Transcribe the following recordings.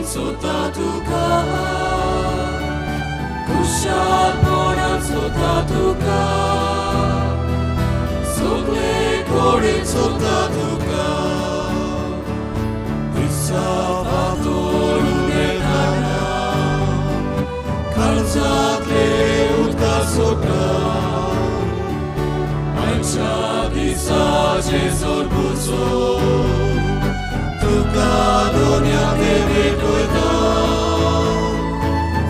सोदता तुका, खुशालपणान सोदता तुका, सगळे कडेन सोदता तुका, दिसा फातर उलयतना काळजांतले उदका सोडटा, आयच्या दिसाचे सोडपुचो तुका दुनिया ते भेटयता,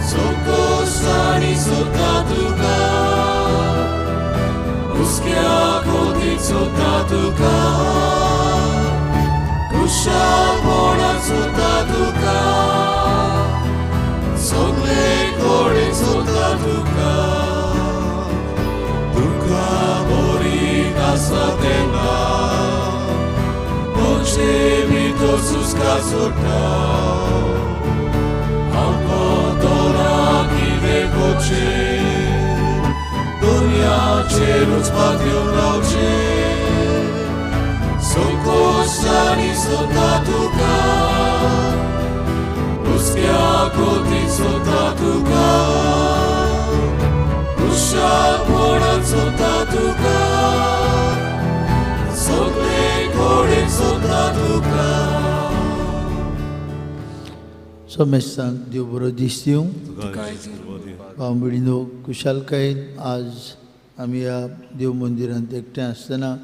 सोकोसाणी सोदता तुका, हुस्क्या कोतीक सोदता तुका, खुशालपणान सोदता तुका, सगळे कडेन सोदता तुका, तुका बरी आसा तेन्ना म्हजे भितर सुस्कार सोडटा, हांव कोतना कितें करचें, दुनियाचेरूच पातयेवन रावचें, संकोचांनी सोदता तुका, हुस्क्या कोतीक सोदता तुका, खुशालपणान सोदता तुका, सगळे कडेन सोदता तुका. समेस्तांक देव बरो दीस दिवं. भाव भयणीनो, खुशालकायेन आज आमी ह्या देव मंदिरांत एकठांय आसतना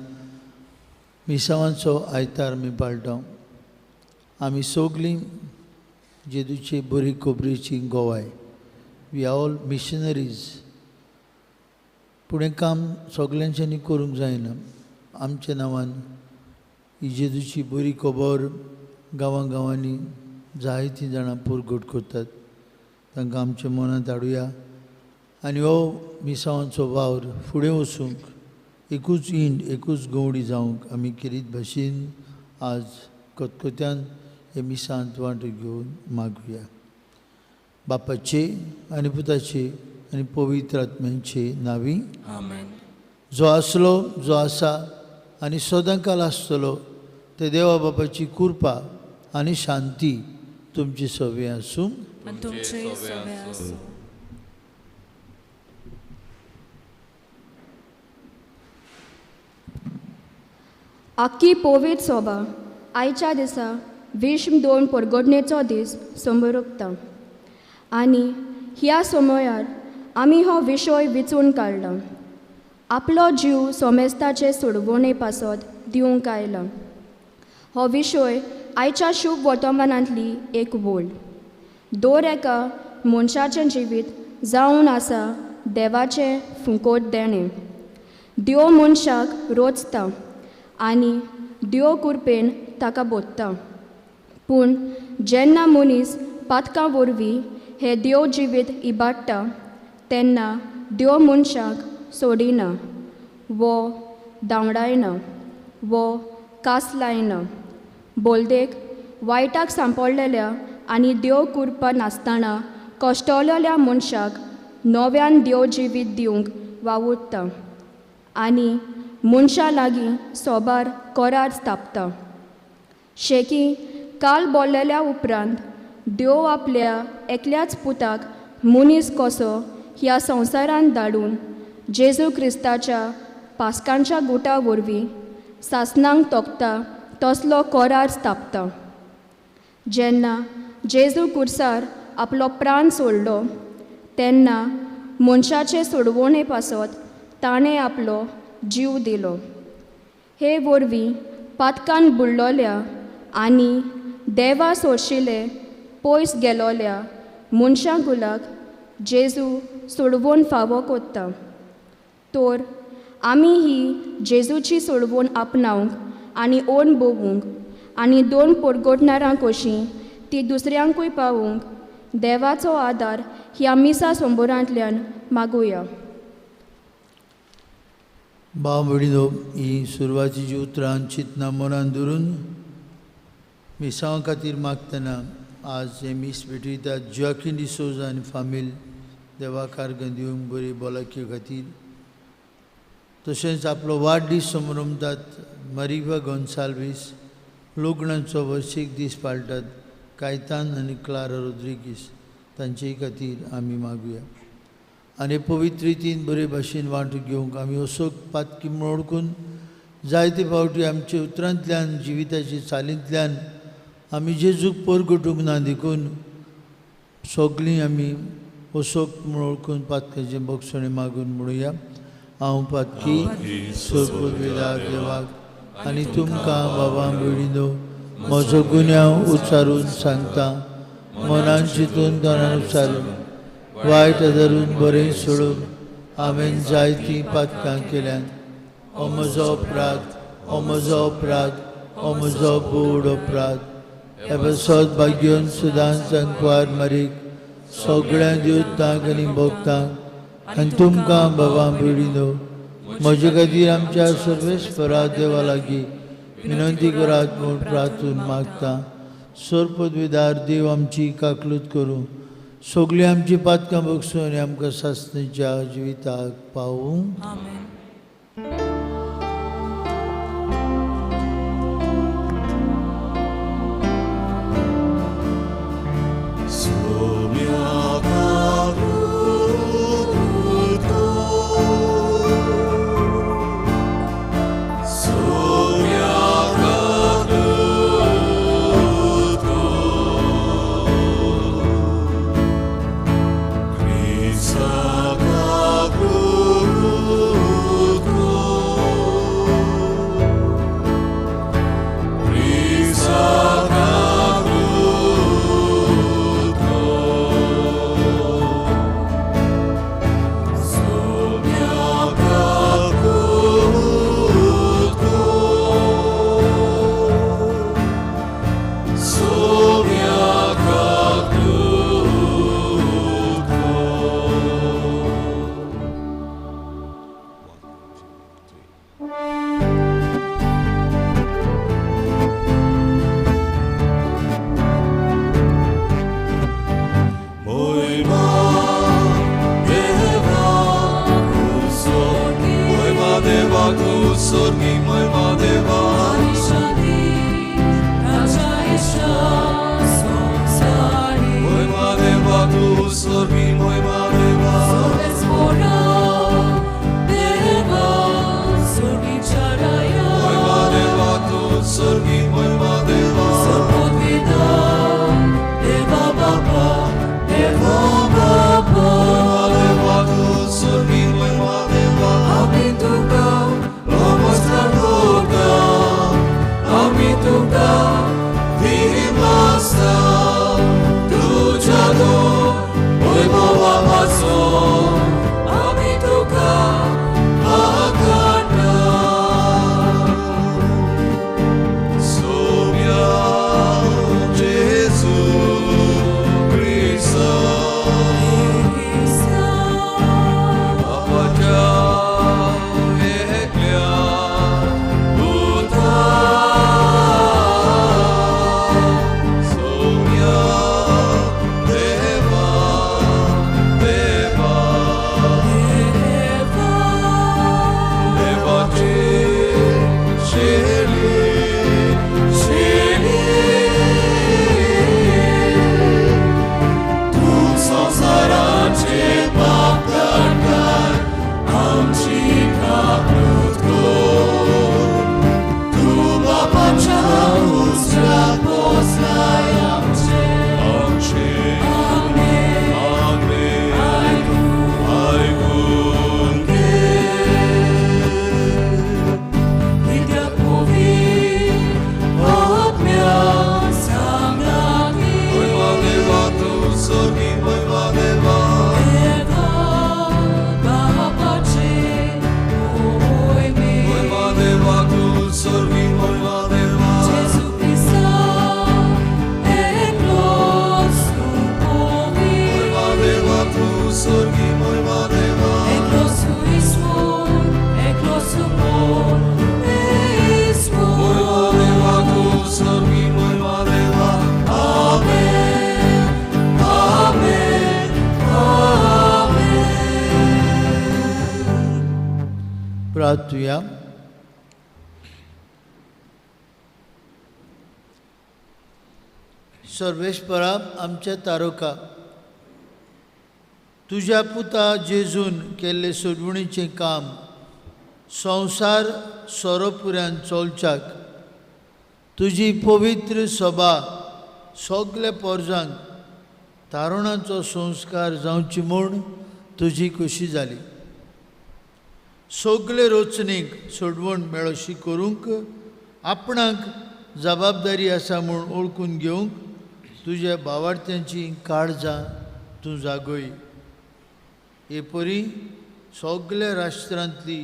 मिसावांचो आयतार आमी पाळटा. आमी सगळीं जेजूची बरी खबरेची गोवाय, we are all missionaries. पूण हें काम सगल्यांच्यानी करूंक जायना. आमच्या नांवान ही जेजूची बरी खबर गांवां गांवांनी जायतीं जाणां परगट करतात, तांकां आमच्या मनांत हाडुया आनी हो मिसावांचो वावर फुडें वचूंक एकूच इंड एकूच गवडी जावंक आमी खेरीत भाशेन आज खतखत्यान हे मिसांत वांटो घेवन मागुया. बापाचे आनी पुताचे आनी पवित्र आत्म्यांचे नांवी, आमेन. जो आसलो, जो आसा आनी सदांकाल आसतलो ते देवा बापाची कृपा आनी शांती तुमची सवे आसूं. आनी तुमचेय सवे आसूं. आख्खी पवित्र सोबा आयच्या दिसा विश्म दोन परगटणेचो दीस समरुपता आनी ह्या समयार आमी हो विशय विचून काडला. आपलो जीव सोमेस्ताचे सोडवणे पासत दिवंक आयला. हो विशय आयच्या शुभ वर्तमानांतली एक वोल. दर एका मनशाचें जिवीत जावन आसा देवाचें फुंकोट देणें. देव मनशाक रोचता आनी देव कृपेन ताका बोधता. पूण जेन्ना मनीस पातकां वरवीं हें देव जिवीत इबाडटा तेन्ना देव मनशाक सोडिना वो धांवडायना वो कास लायना. बोलदेक वायटाक सांपडलेल्या आनी देव कृपा नासतना कश्टलेल्या मनशाक नव्यान देव जिवीत दिवंक वावुरता आनी मनशां लागीं सोबार करार स्थापता. शेकी काल बोल्लेल्या उपरांत देव आपल्या एकल्याच पुताक मनीस कसो ह्या संवसारांत धाडून जेजू क्रिस्ताच्या पास्कांच्या गुटा वरवीं सासणांक तोखता तसलो करार स्थापता. जेन्ना जेजू कुर्सार आपलो प्राण सोडलो तेन्ना मनशाचे सोडवणे पासत ताणें आपलो जीव दिलो. हे वरवीं पातकान बुडलोल्या आनी देवा सोडशिले पयस गेलोल्या मनशां कुलाक जेजू सोडवण फावो कोत्ता. तर आमी ही जेजूची सोडवण आपणावंक आनी ओन बोवूंक आनी दोन परगटणारां कशीं ती दुसऱ्यांकूय पावूंक देवाचो आदार ह्या मिसा संबोरांतल्यान मागुया. भाव भयणीनो, ही सुरवातीची उतरां चिंतना मनान धरून मिसांवा खातीर मागतना आज हें मीस भेटयतात जोआकीन डिसोजा आनी फामील देवा कारगन दिवंक बरी भलायकी खातीर. तशेंच आपलो वाडदीस समरमतात मरिवा गोन्साल्वीस, लग्नाचो वर्सीक दीस पाळटात कायतान आनी क्लारा रोद्रिगीस तांचेय खातीर आमी मागुया. आनी पवित्र रितीन बरे भाशेन वांटो घेवंक आमी असोक पातकी म्हूण वळखून जायते फावटी आमच्या उतरांतल्यान जिविताचे चालींतल्यान आमी जेजूक परगटूंक ना, देखून सगळीं आमी असोक म्हूण वळखून पातकाचें बक्षणें मागून म्हणुया. हांव पातकी सोदवेदार देवाक आनी तुमकां बाबा भयणीनो म्हजो गुन्यांव उच्चारून सांगता, मनान चिंतून तोंडान उच्चारून वायट धरून बरें सोडून हांवें जायतीं पातकां केल्यात. हो म्हजो अपराध, हो म्हजो अपराध, हो म्हजो बोड अपराध. हे पासत भाग्योन सुदान संकवार मारीक सगळ्या देवतांक आनी भक्तांक आनी तुमकां बाबा भयणीनो म्हजे खातीर आमच्या सर्वेस्परा देवा लागीं विनंती करात म्हूण प्रार्थून मागता. सर्पद्विदार देव आमची काकलूत करूं, सगळीं आमची पातकां बगसूं आनी आमकां सासणीच्या जिविताक पावूं. प्रार्थुया. सर्वेस्परा आमच्या तारोका, तुज्या पुता जेजून केल्ले सोडवणीचें काम संवसार सोरोपुऱ्यान चोलच्याक तुजी पवित्र सभा सगल्या पोरजांक तारुणाचो संस्कार जावची म्हूण तुजी खोशी जाली. सगले रचणीक सोडवण मेळोशी करूंक आपणाक जबाबदारी आसा म्हूण वळखून घेवंक तुज्या भावार्थ्यांची काळजां तूं जागय. हे परी सगल्या राष्ट्रांतली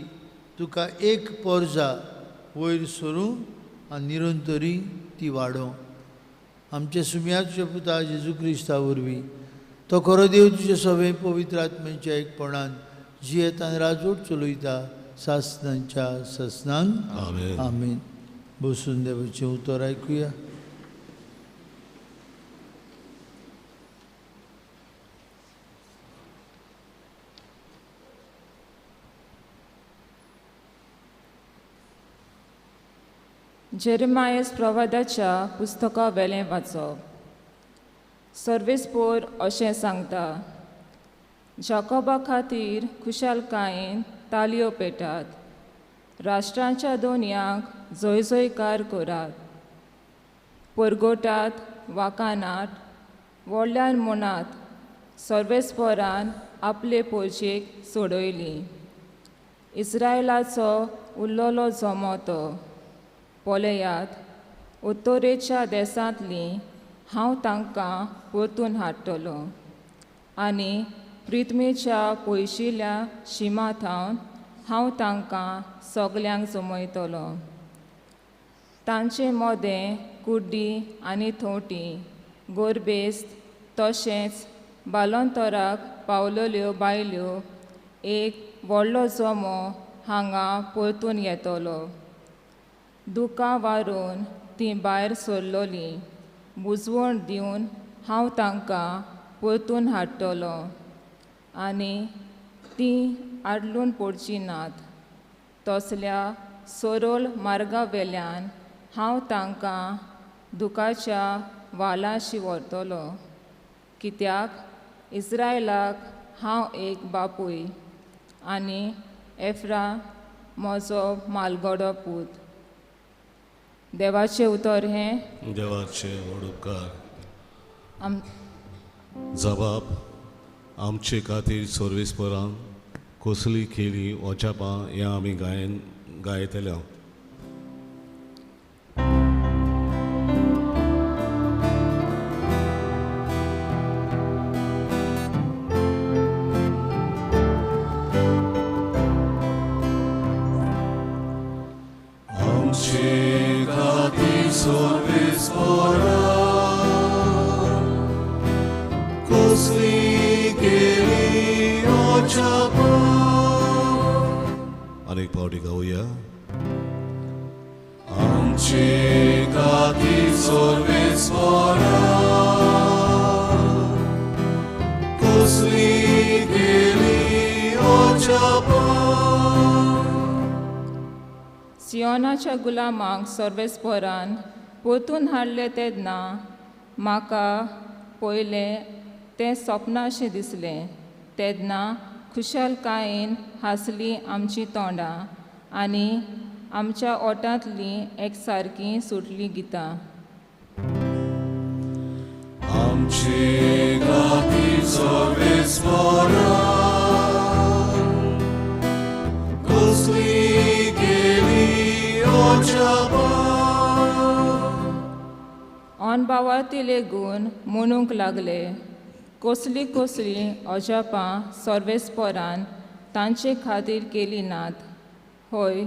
तुका एक पोरजा वयर सरूं आनी निरंतरी ती वाडोवं. आमच्या सुम्या तुज्या पुता जेजू क्रिस्ता वरवीं तो खरो देव तुजे सगळे पवित्र आत्म्याच्या एकपणान जियेतान राजवट चलयता सासनांच्या सासनांक. आमेन. आमेन. बसून देवाचें उतर आयकुया. जेरेमायस प्रवादाच्या पुस्तका वेलें वाचप. सर्वेस्पोर अशें सांगता, जाकोबा खातीर खुशालकायेन तालयो पेटात, राष्ट्रांच्या दोनयांक जय जयकार करात, परगोटात वाकानात, व्हडल्यान म्हणात, सर्वेस्पोरान आपले पोरजेक सोडयली. इस्रायलाचो उरलेलो जमो तो. पळयात, उत्तरेच्या देसांतली हांव तांकां परतून हाडटलो आनी प्रिथमेच्या पयशिल्ल्या शिमा थावन हांव तांकां सगल्यांक जमयतलो. तांचे मदें कुड्डी आनी थोटी, गोरबेस्त तशेंच बालोंतराक पावलेल्यो बायल्यो एक व्हडलो जमो हांगा परतून येतलो. दुकां वारून तीं भायर सरलोलीं, बुजवण दिवन हांव तांकां परतून हाडटलो आनी तीं आडलून पडचीं नात. तसल्या सरळ मार्गा वेल्यान हांव तांकां दुकाच्या वालाशी व्हरतलो. कित्याक इस्रायलाक हांव एक बापूय आनी एफ्रा म्हजो मालगडो पूत. देवाचें उतर हें. देवाचे व्हड उपकार. जबाब आमचे खातीर सर्वेस्परान कसली केली वचापां हें आमी गायन गायतले. आमचे खातीर सर्वेस्परान कसली केली वचापां. अनेक पावटी गावया. आमचे खातीर सर्वेस्परान कसली केली वचापां. सियोनाच्या गुलामाक सर्वेस्परान परतून हाडले तेन्ना म्हाका पयलें तें सपनाशें दिसलें. तेन्ना खुशालकायेन हांसलीं आमचीं तोंडां आनी आमच्या ओटांतलीं एकसारकीं सुटलीं गितां. आमचे खातीर सर्वेस्परान कसली केली वचापां. अनभावाती लेगून म्हणूंक लागले, कसली कसली अजापां सर्वेस्परान तांचे खातीर केली नात. हय,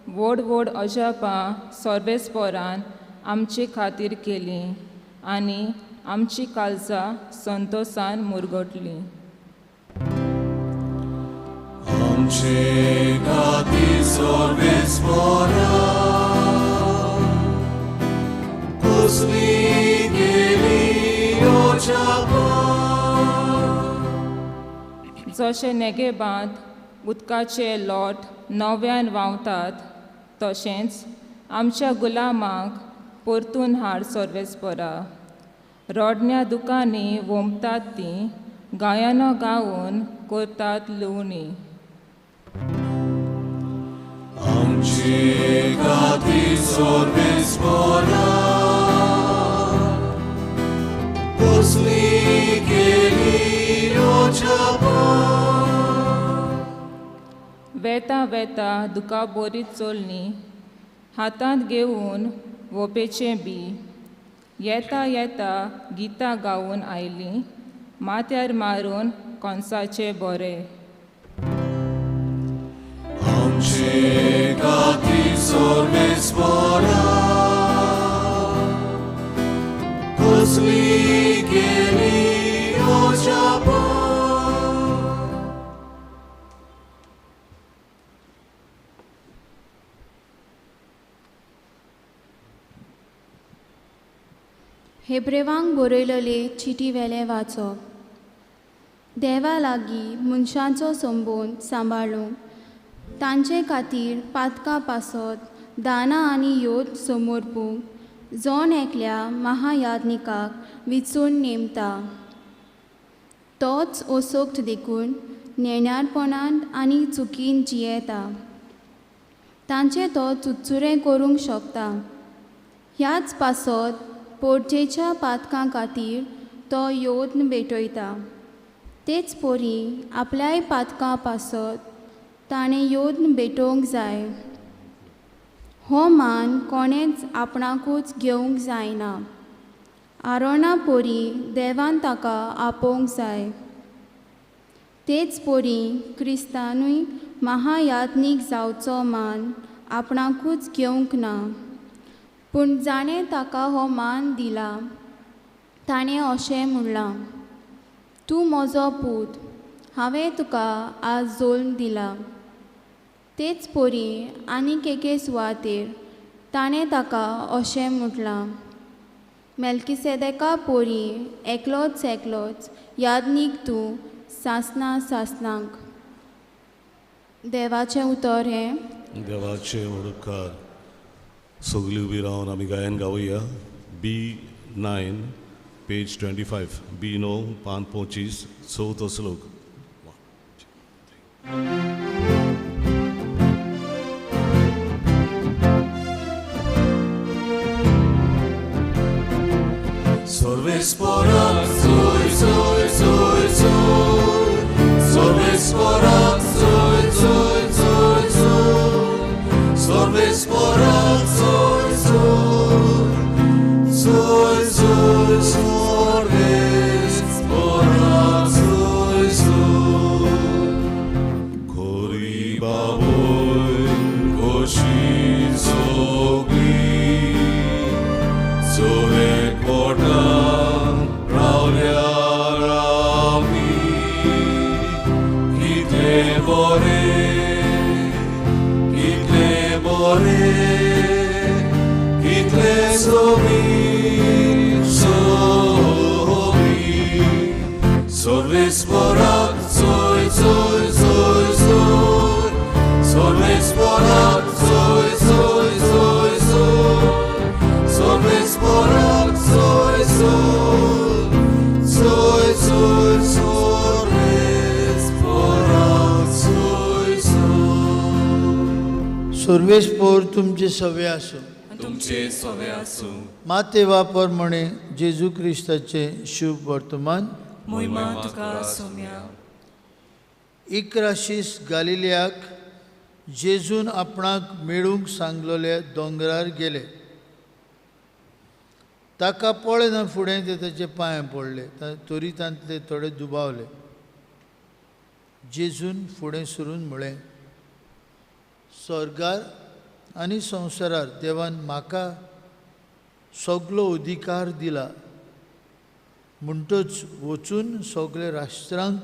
व्हड व्हड अजापां सर्वेस्परान आमचे खातीर केलीं आनी आमची काळजां संतोसान मुरगटलीं. आमचे खातीर सर्वेस्परान कसली केली वचापां. जशें नेगेबांत उदकाचे लोट नव्यान व्हांवतात तशेंच आमच्या गुलामाक परतून हाड सर्वेस्परा. रोडण्या दुकांनी वोमतात तीं, गायानो गावन करतात लुवणी. आमचे खातीर सर्वेस्परा कसली केली अजापां. वेता वेता दुका बोरीत चोलनी, हातांत घेवन वोपेचें बी. येता येता गितां गावन आयलीं, माथ्यार मारून कोनसाचे बोरे. आमचे खातीर सर्वेस्परा कसली केली अजापां. हेब्रेवांक बरयलले चिटी वेलें वाचप. देवा लागीं मनशांचो संबंद सांबाळूंक तांचे खातीर पातकां पासत दानां आनी योत समर्पूंक जण एकल्या महायाज्ञिकाक विचून नेमता. तोच असोक्त देखून नेण्यारपणांत आनी चुकीन जियेता. तांचे तो चुचुरें करूंक शकता. ह्याच पासत पोरजेच्या पातकां खातीर तो योत्न भेटयता. तेच परी आपल्याय पातकां पासत ताणें योत्न भेटोवंक जाय. हो मान कोणेंच आपणाकूच घेवंक जायना. आरोणा परी देवान ताका आपोवंक जाय. तेच परी क्रिस्तानूय महायाज्ञीक जावचो मान आपणाकूच घेवंक ना, पूण जाणें ताका हो मान दिला ताणें अशें म्हणलां, तूं म्हजो पूत, हांवें तुका आज जोल्म दिला. तेच परी आनीक एके सुवातेर ताणें ताका अशें म्हटलां, मेल्किसेदेका परी एकलोच एकलोच याज्ञीक तूं सासना सासनांक. देवाचें उतर हें. देवाचें उपकार. सगळीं उबी रावन आमी गायन गावया. B9 page 25, B9 पान 25, चवथो श्लोक. सर्वेस्परा चोय चोय चोय चोय, सर्वेस्परा चोय चोय चोय चोय, सर्वेस्परा चोय चोय चोय चोय, सर्वेस्परा चोय चोय. खोरी बावय खोशी सगळी चोरे कोटा रावल्यार आमी, कितले बरे कितले बरे कितले सोबीत सोबीत. सर्वेस्पराक चोय चोय चोय चोय, सर्वेस्पराक चोय चोय चोय चोय, सर्वेस्पराक चोय चोय चोय चोय, सर्वेस्पराक चोय चोय. सर्वेस्पोर तुमचे सवे आसूं. तुमचे सवे आसूं. माते वापर म्हणे जेजू क्रिस्ताचें शुभ वर्तमान. मोहिमा तुका सोम्या. 11 शीस गालिलियाक जेजून आपणाक मेळूंक सांगलोल्या दोंगरार गेले. ताका पळयना फुडें ते ताचे पांय पडले, तरी तांतले थोडे दुबावले. जेजून फुडें सरून म्हळें, स्वर्गार आनी संवसारार देवान म्हाका सगलो अधिकार दिला, म्हणटच वचून सगळे राष्ट्रांक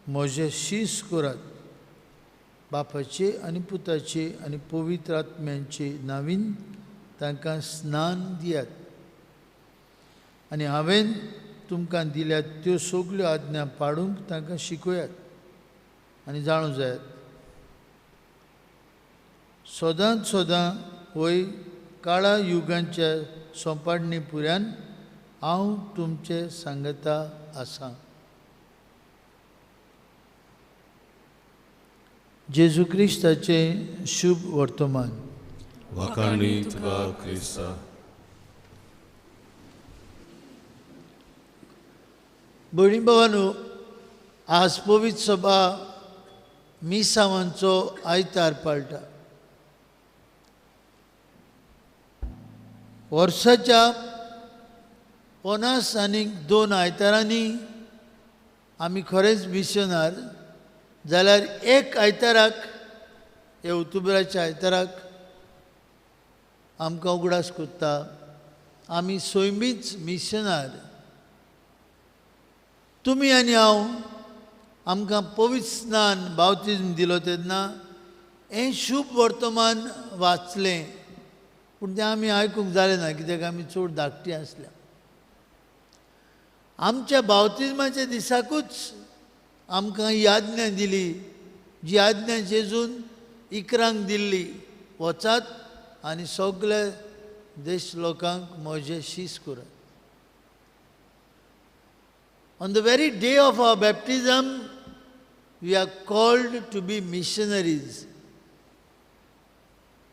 म्हजे शीस करात, बापाचे आनी पुताचे आनी पवित्र आत्म्यांचे नांवीन तांकां स्नान दियात, आनी हांवें तुमकां दिल्यात त्यो सगल्यो आज्ञा पाडूंक तांकां शिकयात आनी जाणू जायात. सदांच सदां वय काळा युगांच्या सोंपाडणी पुऱ्यान हांव तुमचे सांगता आसा. जेजू क्रिस्ताचें शुभ वर्तमान. वाखाणी तुका क्रिस्ता. भयणी भावांनो, आज पवित्र सभा मिसावांचो आयतार पाळटा. वर्साच्या 52 आयतारांनी आमी खरेंच मिशनार जाल्यार एक आयताराक, हे ऑक्टोबराच्या आयताराक आमकां उगडास कोत्ता आमी सैमीच मिशनार. तुमी आनी हांव आमकां पवित्र स्नान बावतिज्म दिलो तेन्ना हें शुभ वर्तमान वाचलें, पूण तें आमी आयकूंक जालें ना कित्याक आमी चड धाकटी आसल्या. आमच्या बावतिज्माच्या दिसाकूच आमकां ही आज्ञा दिली, जी आज्ञा जेजून 11 दिल्ली, वचात आनी सगळे देश लोकांक म्हजें शीस करात. On the very day of our baptism, we are called to be missionaries.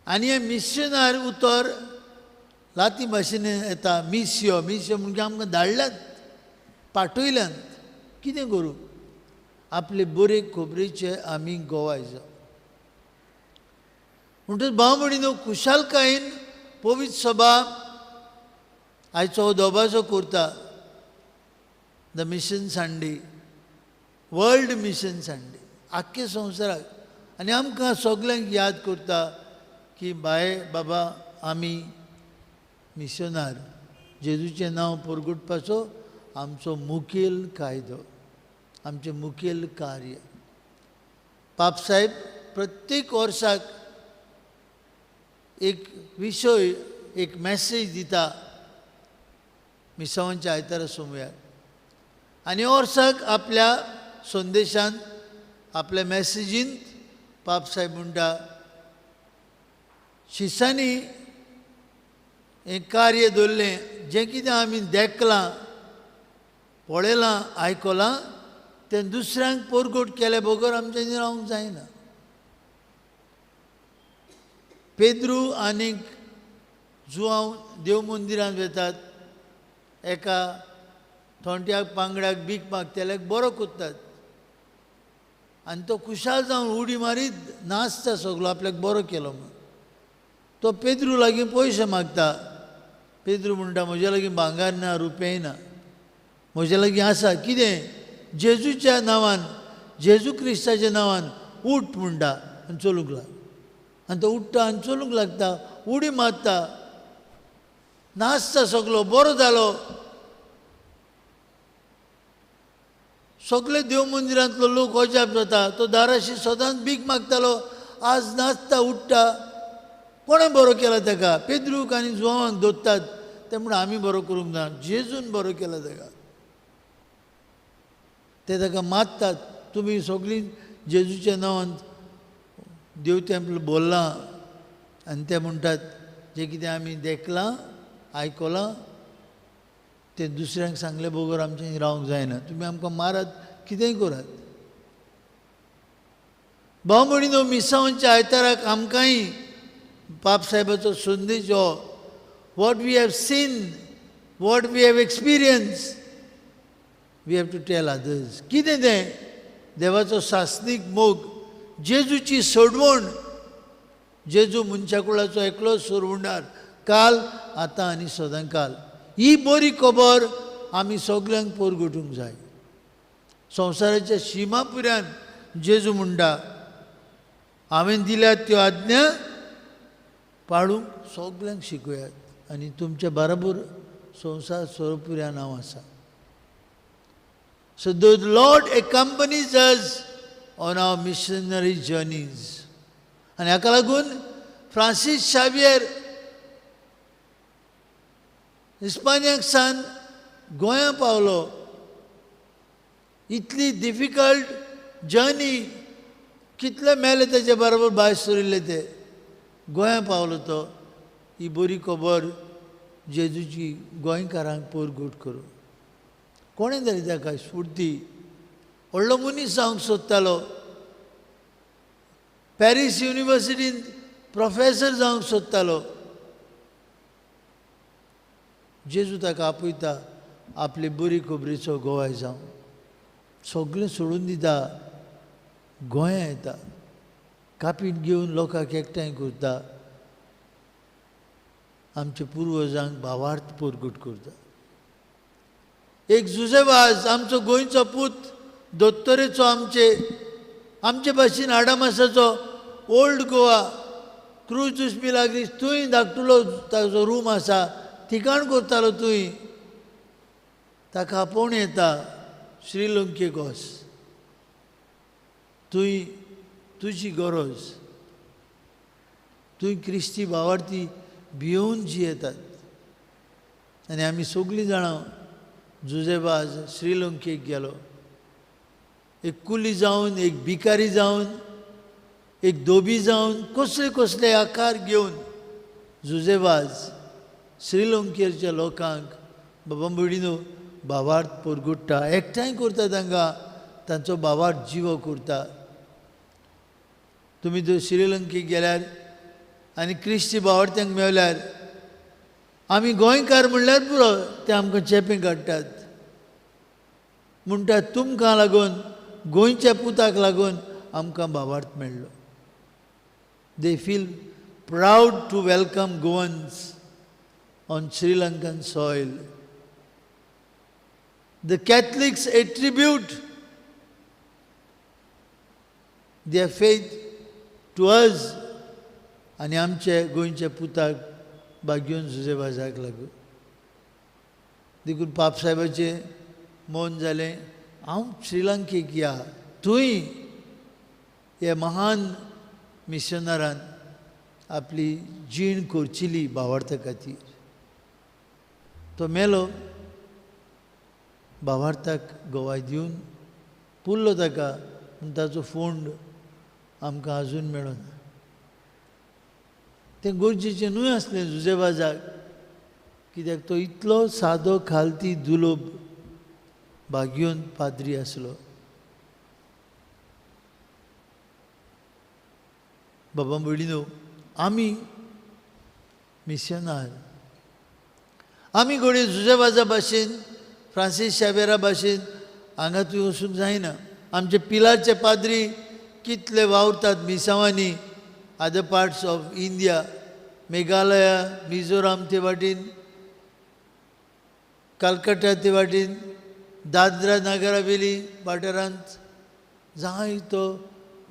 आनी हें मिशनर उतर लातीन भाशेन येता, मिस्यो. मिस्यो म्हणजे आमकां धाडल्यात, पाठयल्यात. कितें करूं? आपले बरे खबरेचे आमी गोवाय जावं. म्हणटच भाव भयणीनो, खुशालकायेन पवित्र सभा आयचो दबाजो करता, the mission Sunday, world mission Sunday, आख्खे संवसाराक. आनी आमकां सगल्यांक याद करता की बाये बाबा आमी मिशनार, जेजूचें नांव परगुटपाचो आमचो मुखेल कायदो, आमचें मुखेल कार्य. पापसाहेब प्रत्येक वर्साक एक विशय, एक मॅसेज दिता मिसावांच्या आयतारा सोमुयार. आनी वर्साक आपल्या संदेशान, आपल्या मॅसेजींत पापसाहेब म्हणटा, शिसांनी हें कार्य दवरलें, जें कितें आमी देखलां, पळयलां, आयकलां तें दुसऱ्यांक परगट केले बगर आमच्यांनी रावंक जायना. पेद्रू आनीक जुआंव देव मंदिरांत वतात, एका थोंट्याक पांगड्याक बीक मागतल्याक बरो कोत्तात आनी तो खुशाल जावन उडी मारीत नाचता सगलो, आपल्याक बरो केलो म्हूण. तो पेद्रू लागीं पयशे मागता. पेद्रू म्हणटा, म्हज्या लागीं भांगर ना, रुपेय ना, म्हज्या लागीं आसा कितें? जेजूच्या नांवान, जेजू क्रिस्ताच्या नांवान उठ म्हणटा आनी चलूंक लाग. आनी तो उठ्ठा आनी चलूंक लागता, उडी मारता, नाचता सगलो, बरो जालो. सगळे देव मंदिरांतलो लोक अजाप जाता. तो दाराशी सदांच भीक मागतालो, आज नाचता उठ्ठा. कोणें बरो केला ताका? पेद्रूक आनी जुआंवांक दोत्तात, ते म्हणून आमी बरो करूंक ना, जेजून बरो केला ताका. ते ताका मारतात, तुमी सगळीं जेजूच्या नांवान देव तेंपल बोल्लां. आनी ते म्हणटात, जें कितें आमी देखलां, आयकलां तें दुसऱ्यांक सांगले बगर आमचें रावंक जायना. तुमी आमकां मारात, कितेंय करात. भाव भयणीनो, मिसावांच्या आयताराक आमकांय पापसाहेबाचो संदेश हो, what we have seen, what we have experience, we have to tell others. कितें तें? देवाचो सासणीक मोग, जेजूची सोडवण. जेजू मनशाकुळाचो एकलो सोडवणदार, काल, आतां आनी सदांकाल. ही बरी खबर आमी सगल्यांक परगटूंक जाय. संवसाराच्या शिमा पुऱ्यान जेजू म्हणटा, हांवें दिल्यात त्यो आज्ञा पाळूंक सगल्यांक शिकयात आनी तुमचे बराबर संवसार सोरपुऱ्यान हांव आसा. So the Lord accompanies us on our missionary journeys. आनी हाका लागून फ्रांसीस शावियर इस्पान्याक सान गोंया पावलो. इतली डिफिकल्ट जर्नी, कितले मेले तेजे बरोबर भायर सरिल्ले, ते गोंया पावलो. तो ही बरी खबर जेजूची गोंयकारांक पोरगूट करूं. कोणें तरी ताका स्फुर्ती, व्हडलो मनीस जावंक सोदतालो, पॅरीस युनिवर्सिटींत प्रोफेसर जावंक सोदतालो. जेजू ताका आपयता आपले बरी खबरेचो गोवाय जावं. सगळें सोडून दिता, गोंया येता, कापीट घेवन लोकांक एकठांय करता, आमच्या पुर्वजांक भावार्थ पोरगूट करता. एक जुजेवाज आमचो गोंयचो पूत, दोत्तरेचो, आमचे आमचे भाशेन आडामासाचो, ओल्ड गोवा क्रूज दुस मिलाग्रीस थंय धाकटुलो ताजो रूम आसा, ठिकाण करतालो थंय. ताका आपोवणें येता श्रीलंकेक वच, थंय तुजी गरज, थंय क्रिस्ती भावार्थी भियोवन जियेतात. आनी आमी सगळीं जाणां जुजेबाज श्रीलंकेक गेलो, एक कुली जावन, एक भिकारी जावन, एक धोबी जावन, कसले कसले आकार घेवन जुजेबाज श्रीलंकेच्या लोकांक बाबा भयणीनो भावार्थ पोरगुट्टा, एकठांय करता तांकां, तांचो भावार्थ जिवो करता. तुमी जर श्रीलंकेक गेल्यार आनी क्रिस्ती भावार्थ्यांक मेवल्यार आमी गोंयकार म्हणल्यार पुरो, ते आमकां चेपें काडटात, म्हणटात तुमकां लागून, गोंयच्या पुताक लागून आमकां भावार्थ मेळ्ळो. They feel proud to welcome Goans on Sri Lankan soil. The Catholics attribute their faith to us आनी आमचे गोंयच्या पुताक बागयोन जुजेबाजाक लागून. देखून पापसाहेबाचें मौन जालें, हांव श्रीलंकेक या, थंय ह्या महान मिशनरान आपली जीण करचिली भावार्था खातीर. तो मेलो भावार्थाक गवाय दिवन पुरलो ताका, पूण ताचो फोंड आमकां आजून मेळना. तें गरजेचें न्हय आसलें जुजेबाजाक, कित्याक तो इतलो सादो खालती दुलोब बागयोन पाद्री आसलो. बाबा भयणीनो, आमी मिशनार, आमी घडये जुजेबाजा भाशेन, फ्रांसीस शावेरा भाशेन हांगा थंय वचूंक जायना. आमचे पिलारचे पाद्री कितले वावरतात मिसांवांनी, other parts of India, Meghalaya, Mizoram ते वाटेन, कलकत्ता ते वाटेन, दादरा नगर हवेली वाठारांत जायतो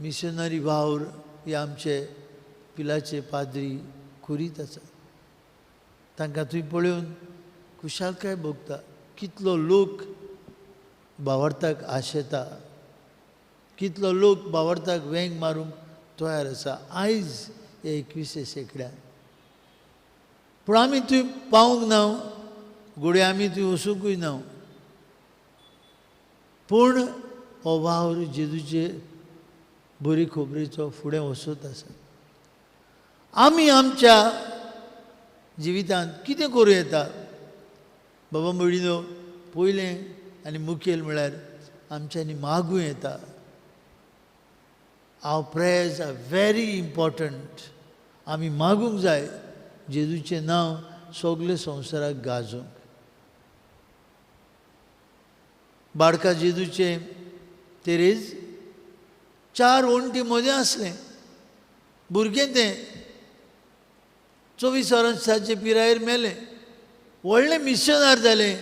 मिशनरी वावर हे आमचे पिलाचे पाद्री करीत आसात. तांकां थंय पळोवन खुशालकाय भोगता, कितलो लोक भावार्थाक आशेता, कितलो लोक भावार्थाक वेंग मारूंक तयार आसा आयज हे 21व्या शेंकड्यान. पूण आमी थंय पावूंक ना, घडये आमी थंय वचुंकूय ना, पूण हो वावर जेजूचे बरी खबरेचो फुडें वचत आसा. आमी आमच्या जिवितांत कितें करूं येता? बाबा भयणीनो, पयलें आनी मुखेल म्हळ्यार आमच्यांनी मागूं येता. Our prayers are very important. आमी मागूंक जाय जेजूचें नांव सगळे संवसाराक गाजोवंक. बाडका जेजूचें तेरेज 4 वण्टी मदें आसलें, भुरगें तें 24 वर्सांचे पिरायेर मेलें, व्हडलें मिशनार जालें,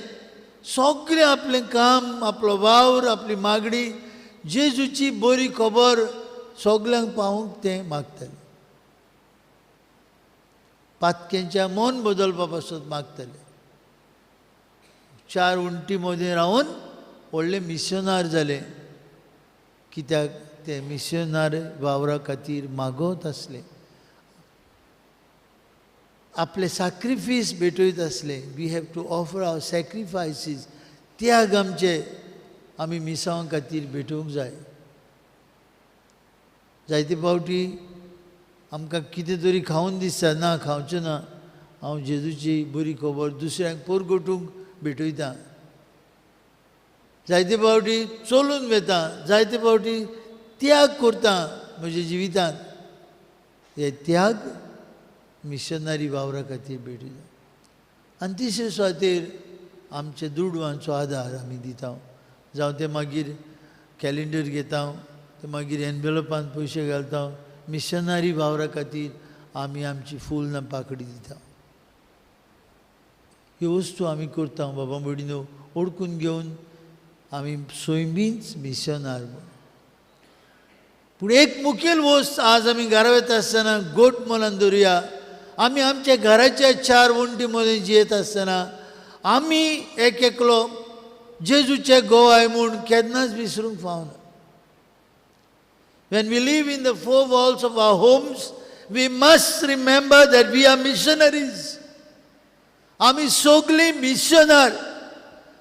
सगळें आपलें काम, आपलो वावर, आपली मागणी, जेजूची बरी खबर सगल्यांक पावोवंक तें मागतालें. पातकेंच्या मन बदलपा पासत मागतालें. 4 वण्टी मदें रावन व्हडलें मिशनार जालें, कित्याक ते मिशनार वावरा खातीर मागत आसलें, आपले साक्रिफीस भेटयत आसलें. We have to offer our sacrifices. त्याग आमचे आमी मिसांवां खातीर भेटोवंक जाय. जायते फावटी आमकां कितें तरी खावन दिसता, ना खावचें ना, हांव जेजूची बरी खबर दुसऱ्यांक पोरगोटूंक भेटयता. जायते फावटी चलून वता, जायते फावटी त्याग करता म्हज्या जिवितांत. हे त्याग मिशनरी वावरा खातीर भेटयता. आनी तिसरे सुवातेर आमच्या दुडवांचो आदार आमी दिता. जावं ते मागीर कॅलेंडर घेता, ते मागीर एनवेलोपान पयशे घालता. मिशनरी वावरा खातीर आमी आमची फूल ना पाकडी दिता. ह्यो वस्तू आमी करता बाबा भयणीनो, ओडकून घेवन आमी सैमीच मिशनार. पूण एक मुखेल वस्त आज आमी घरा वता आसतना गोट मनान दवरुया. आमी आमच्या घराच्या चार वण्टी मदें जियेत आसतना आमी एक एकलो जेजूचे गोवाय म्हूण केन्नाच विसरूंक फावना. When we live in the four walls of our homes, we must remember that we are missionaries. आमी सगळीं मिशनार.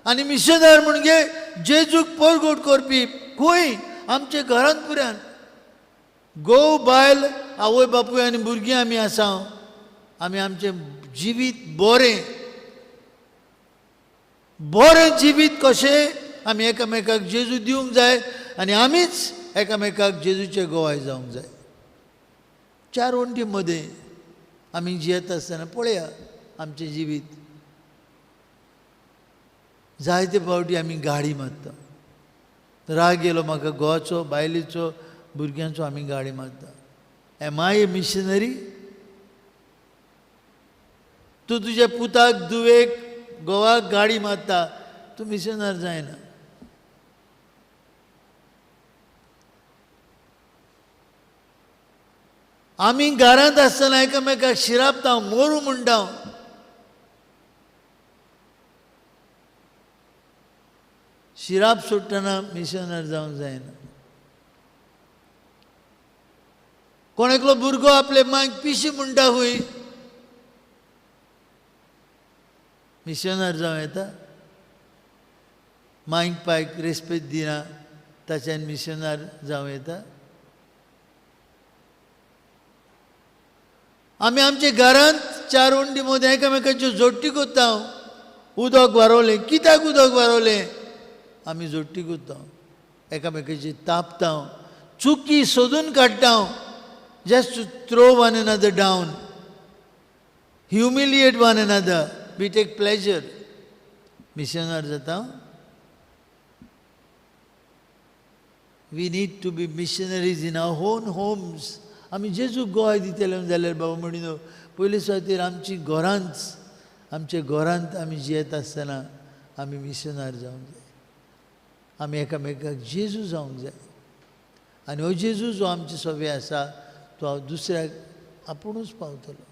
आनी मिशनार म्हणजे जेजूक परगट करपी. खंय? आमच्या घरांत पुऱ्यान घोव बायल आवय बापूय आनी भुरगीं आमी आसा. आमी आमचें जिवीत बरें बरें जिवीत कशें आमी एकामेकाक जेजू दिवंक जाय आनी आमीच एकामेकाक जेजूचे गोवाय जावंक जाय. चार वण्टी मदें आमी जियेता आसतना पळया आमचें जिवीत. जायते फावटी आमी गाडी मारता. राग येयलो म्हाका घोवाचो, बायलेचो, भुरग्यांचो, आमी गाडी मारता. Am I a missionary? तूं तुज्या पुताक, धुवेक, घोवाक गाडी मारता, तूं मिशनर जायना. आमी घरांत आसतना एकामेकाक शिरापता, मोरू म्हणटा. शिराप सोडटना मिशनर जावंक जायना. कोण एकलो भुरगो आपले मांयक पिशी म्हणटा खंय, मिशनर जावं येता? मांयक पायक रेस्पेद दिना ताच्यान मिशनर जावं येता? आमी आमच्या घरांत चार वण्टी मदें एकामेकाच्यो जोडटी करता. उदक वारोवलें, कित्याक उदक वारोवलें? आमी जोडटी करता, एकामेकाची तापता, चुकी सोदून काडटा. Just to throw one another down, humiliate one another, we take pleasure. Missioner जाता? We need to be missionaries in our own homes. आमी जेजूक गोवाय दितले जाल्यार बाबा म्हणिनो पयले सुवातेर आमची घरांत, आमच्या घरांत आमी जियेत आसतना आमी मिशनर जावंक जाय. आमी एकामेकाक जेजू जावंक जाय. आनी हो जेजू जो आमचे सवे आसा तो दुसऱ्याक आपुणूच पावतलो.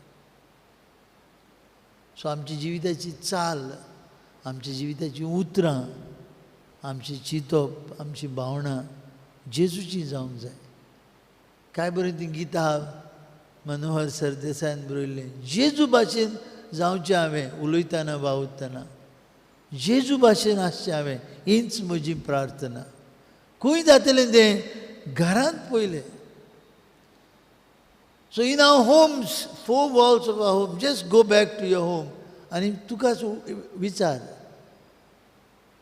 सो आमची जिविताची चाल, आमच्या जिविताचीं उतरां, आमचें चिंतप, आमची भावनां जेजूची जावंक जाय. काय बरें ती गितां मनोहर सरदेसायान बरयल्लें, जेजू भाशेन जावचें हांवें उलयतना वावुरतना, जेजू भाशेन आसचें हांवें, हीच म्हजी प्रार्थना. खंय जातलें तें? घरांत पयलें. So in our homes, four walls of our home, just go back to your home आनी तुकाच विचार,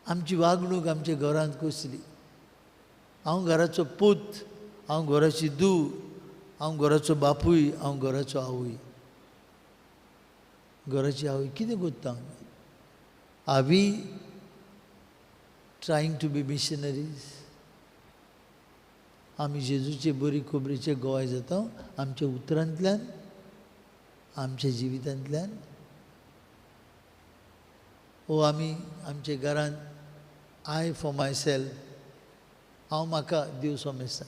आमची वागणूक आमच्या घरांत कसली? हांव घराचो पूत, हांव घराची धूव, हांव घराचो बापूय, हांव घराचो आवय. घराची आवय कितें करता आमी? Are we trying to be missionaries? आमी जेजूचे बरी खबरेचे गोवाय जाता आमच्या उतरांतल्यान, आमच्या जिवितांतल्यान. ओ आमी आमच्या घरांत I for my self, हांव म्हाका देव सोमेस्ता.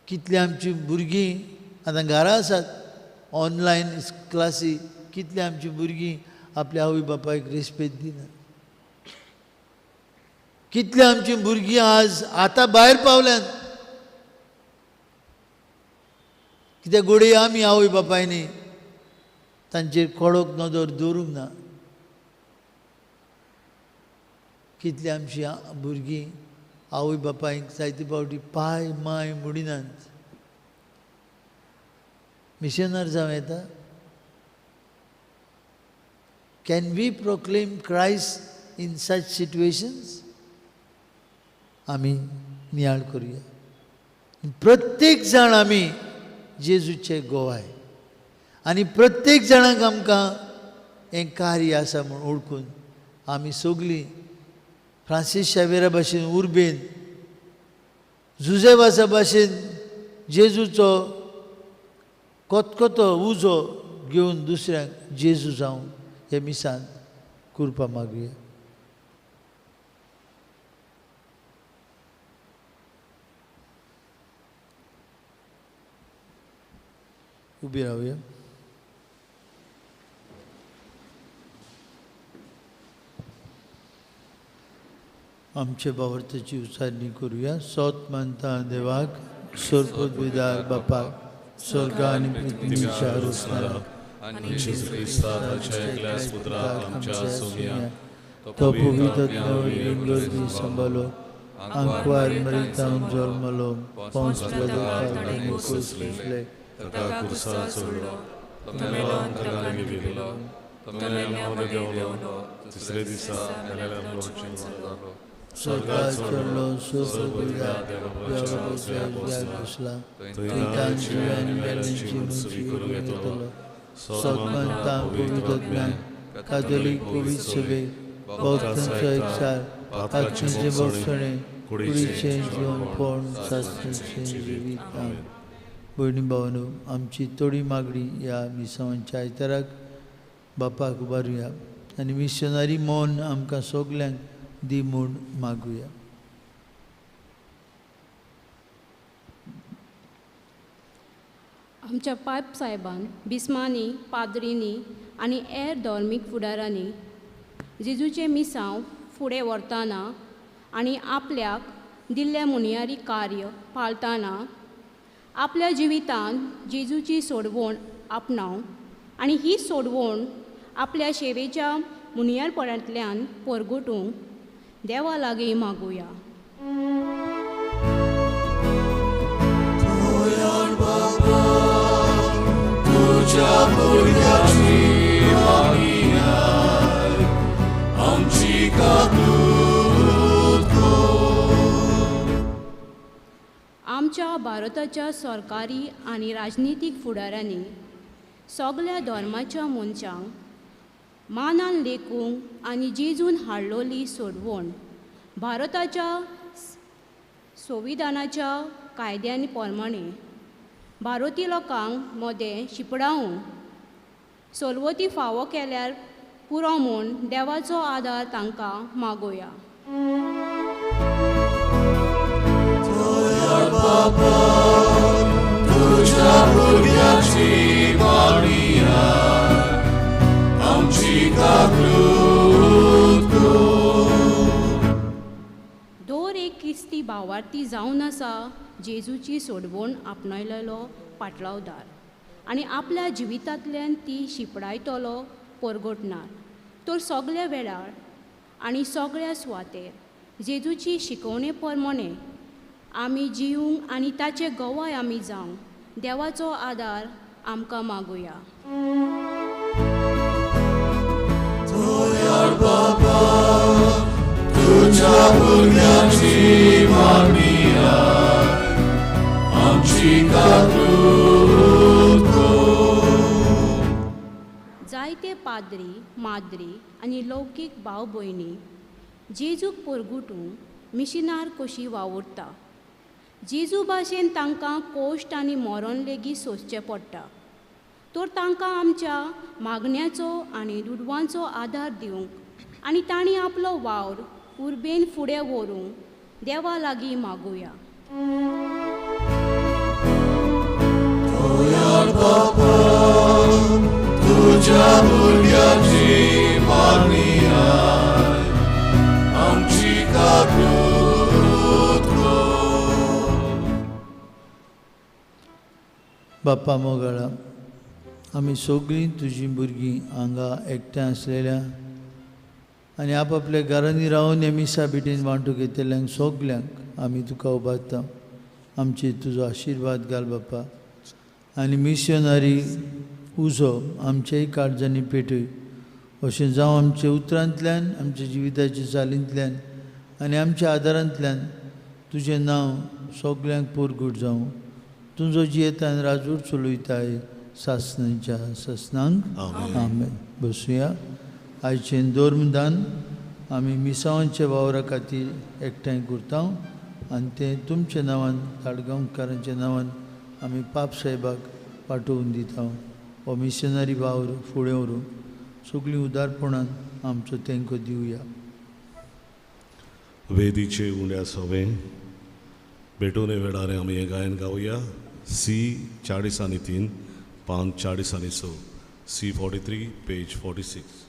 कितलीं आमचीं भुरगीं आतां घरा आसात ऑनलायन क्लासी, कितलीं आमचीं भुरगीं आपल्या आवय बापायक रेस्पेद दिनात. कितलीं आमचीं भुरगीं आज आतां भायर पावल्यांत कित्याक घडये आमी आवय बापायनी तांचेर कडक नदर दवरूंक ना. कितलीं आमचीं भुरगीं आवय बापायक जायते फावटी पाय माय म्हणिनात. मिशनर जावं येता? Can we proclaim Christ in such situations? आमी नियाळ करुया. प्रत्येक जाण आमी जेजूचे गोवाय आनी प्रत्येक जाणांक आमकां हें कार्य आसा म्हूण ओळखून आमी सगळीं फ्रांसीस शावेरा भाशेन उर्बेन, जुजेवासा भाशेन जेजूचो कोतकोतो उजो घेवन दुसऱ्यांक जेजू जावन हे मिसान कुरपा मागुया. उबी रावया. आमचे बावर्थाची उचारणी करूया. सोत मानता देवाक, सोरपोत बापाक, स्वर्ग आनी पृथ्वीच्या रचणाराक, जेजू क्रिस्ताच्या एकल्याच पुत्राक आमच्या सोम्या, तो पवित्र वरवीं सांबाळलो, आंकवार मरितावन जल्मलो, पोंस पिलातान कोसले, ताका कुर्सार चडलो, तो मेलो आनी ताका लिपयलो, तो मेल्ल्या मदें देंवलो, तिसरे दिसा मेल्ल्यांतलो जिवंत जालो, स्वर्गार चडलो, सोरपोत बसला, थंय जिव्या आनी मेल्ल्यांची मुंसरी करूंक येतलो. सतमानता पवित्र ज्ञान, कातोलीक पवित्र सभे, भक्तांचो एकचार, पातकांचें भोगसणें, कुडीचें जिवनपण, शास्त्राचें जिवीत. भयणी भावांनो, आमची थोडी मागणी ह्या मिसांवांच्या आयताराक बापाक उबारुया आनी मिशनरी मन आमकां सगल्यांक दी म्हूण मागुया. आमच्या पाप साहेबान, बिस्मांनी, पाद्रींनी आनी हेर धर्मीक फुडारांनी जेजूचें मिसांव फुडें व्हरतना आनी आपल्याक दिल्ल्या मुनियारी कार्य पाळतना आपल्या जिवितांत जेजूची सोडवण आपणावन आनी ही सोडवण आपल्या शेवेच्या मुनियारपणांतल्यान परगटूंक देवा लागीं मागुया. तुझ्या भुरग्याची मागणी आमची काकूत कर. आमच्या भारताच्या सरकारी आनी राजनितीक फुडारांनी सगळ्या धर्माच्या मनशांक मानान लेखूंक आनी जेजून हाडलोली सोडवण भारताच्या संविधानाच्या कायद्यां प्रमाणे भारतीय लोकांक मदें शिंपडावंक सलवती फावो केल्यार पुरो म्हूण देवाचो आदार तांकां मागोया. बाबा तुझ्या भुरग्याची मागणी आमची काकूत कर. दर एक क्रिस्ती भावार्थी जावन आसा जेजूची सोडवण आपणायलेलो पाटलावदार आनी आपल्या जिवितांतल्यान ती शिंपडायतलो परगटणार तर सगल्या वेळार आनी सगळ्या सुवातेर जेजूची शिकवणे प्रमाणे आमी जिवूंक आनी ताचे गवाय आमी जावंक देवाचो आदार आमकां मागुया. बाबा तुझ्या भुरग्याची मागणी आमची काकूत कर. जायते पाद्री, माद्री आनी लौकीक भाव भयणी जेजूक परगटूंक मिशिनार कशी वावुरता. जेजू भाशेन तांकां कोश्ट आनी मरण लेगीत सोंसचें पडटा तर तांकां आमच्या मागण्याचो आनी दुडवांचो आदार दिवंक आनी तांणी आपलो वावर उर्बेन फुडें व्हरूंक देवा लागीं मागुया. बाबा तुझ्या भुरग्याची मागणी आमची काकूत कर. बाप्पा मोगाळा, आमी सगळीं तुजीं भुरगीं हांगा एकठांय आसलेल्या आनी आपआपल्या घरांनी रावन हे मिसा भेटेन वांटूंक येतल्यांक सगल्यांक आमी तुका उबारता. आमचेर तुजो आशिर्वाद घाल बाप्पा. आनी मिशनरी उजो आमच्याय काळजांनी पेटय. अशें जावं आमच्या उतरांतल्यान, आमच्या जिविताच्या चालींतल्यान आनी आमच्या आदारांतल्यान तुजें नांव सगल्यांक पोरगूट जावं. तुजो जियेतान राजूर चलयताय सासणाच्या सासणांक. आमेन. बसुया. आयचें धर्मदान आमी मिसावांच्या वावरा खातीर एकठांय करता आनी तें तुमच्या नांवान, ताळगांवकारांच्या नांवान आमी पाप साहेबाक पाठोवन दिता. हो मिशनरी वावर फुडें व्हरूंक सगळीं उदारपणान आमचो तेंको दिवया. वेदीचे उण्या सवें भेटोवणे वेळार आमी हें गायन गावया. सी 43, पान 46, सी 43, पेज 46.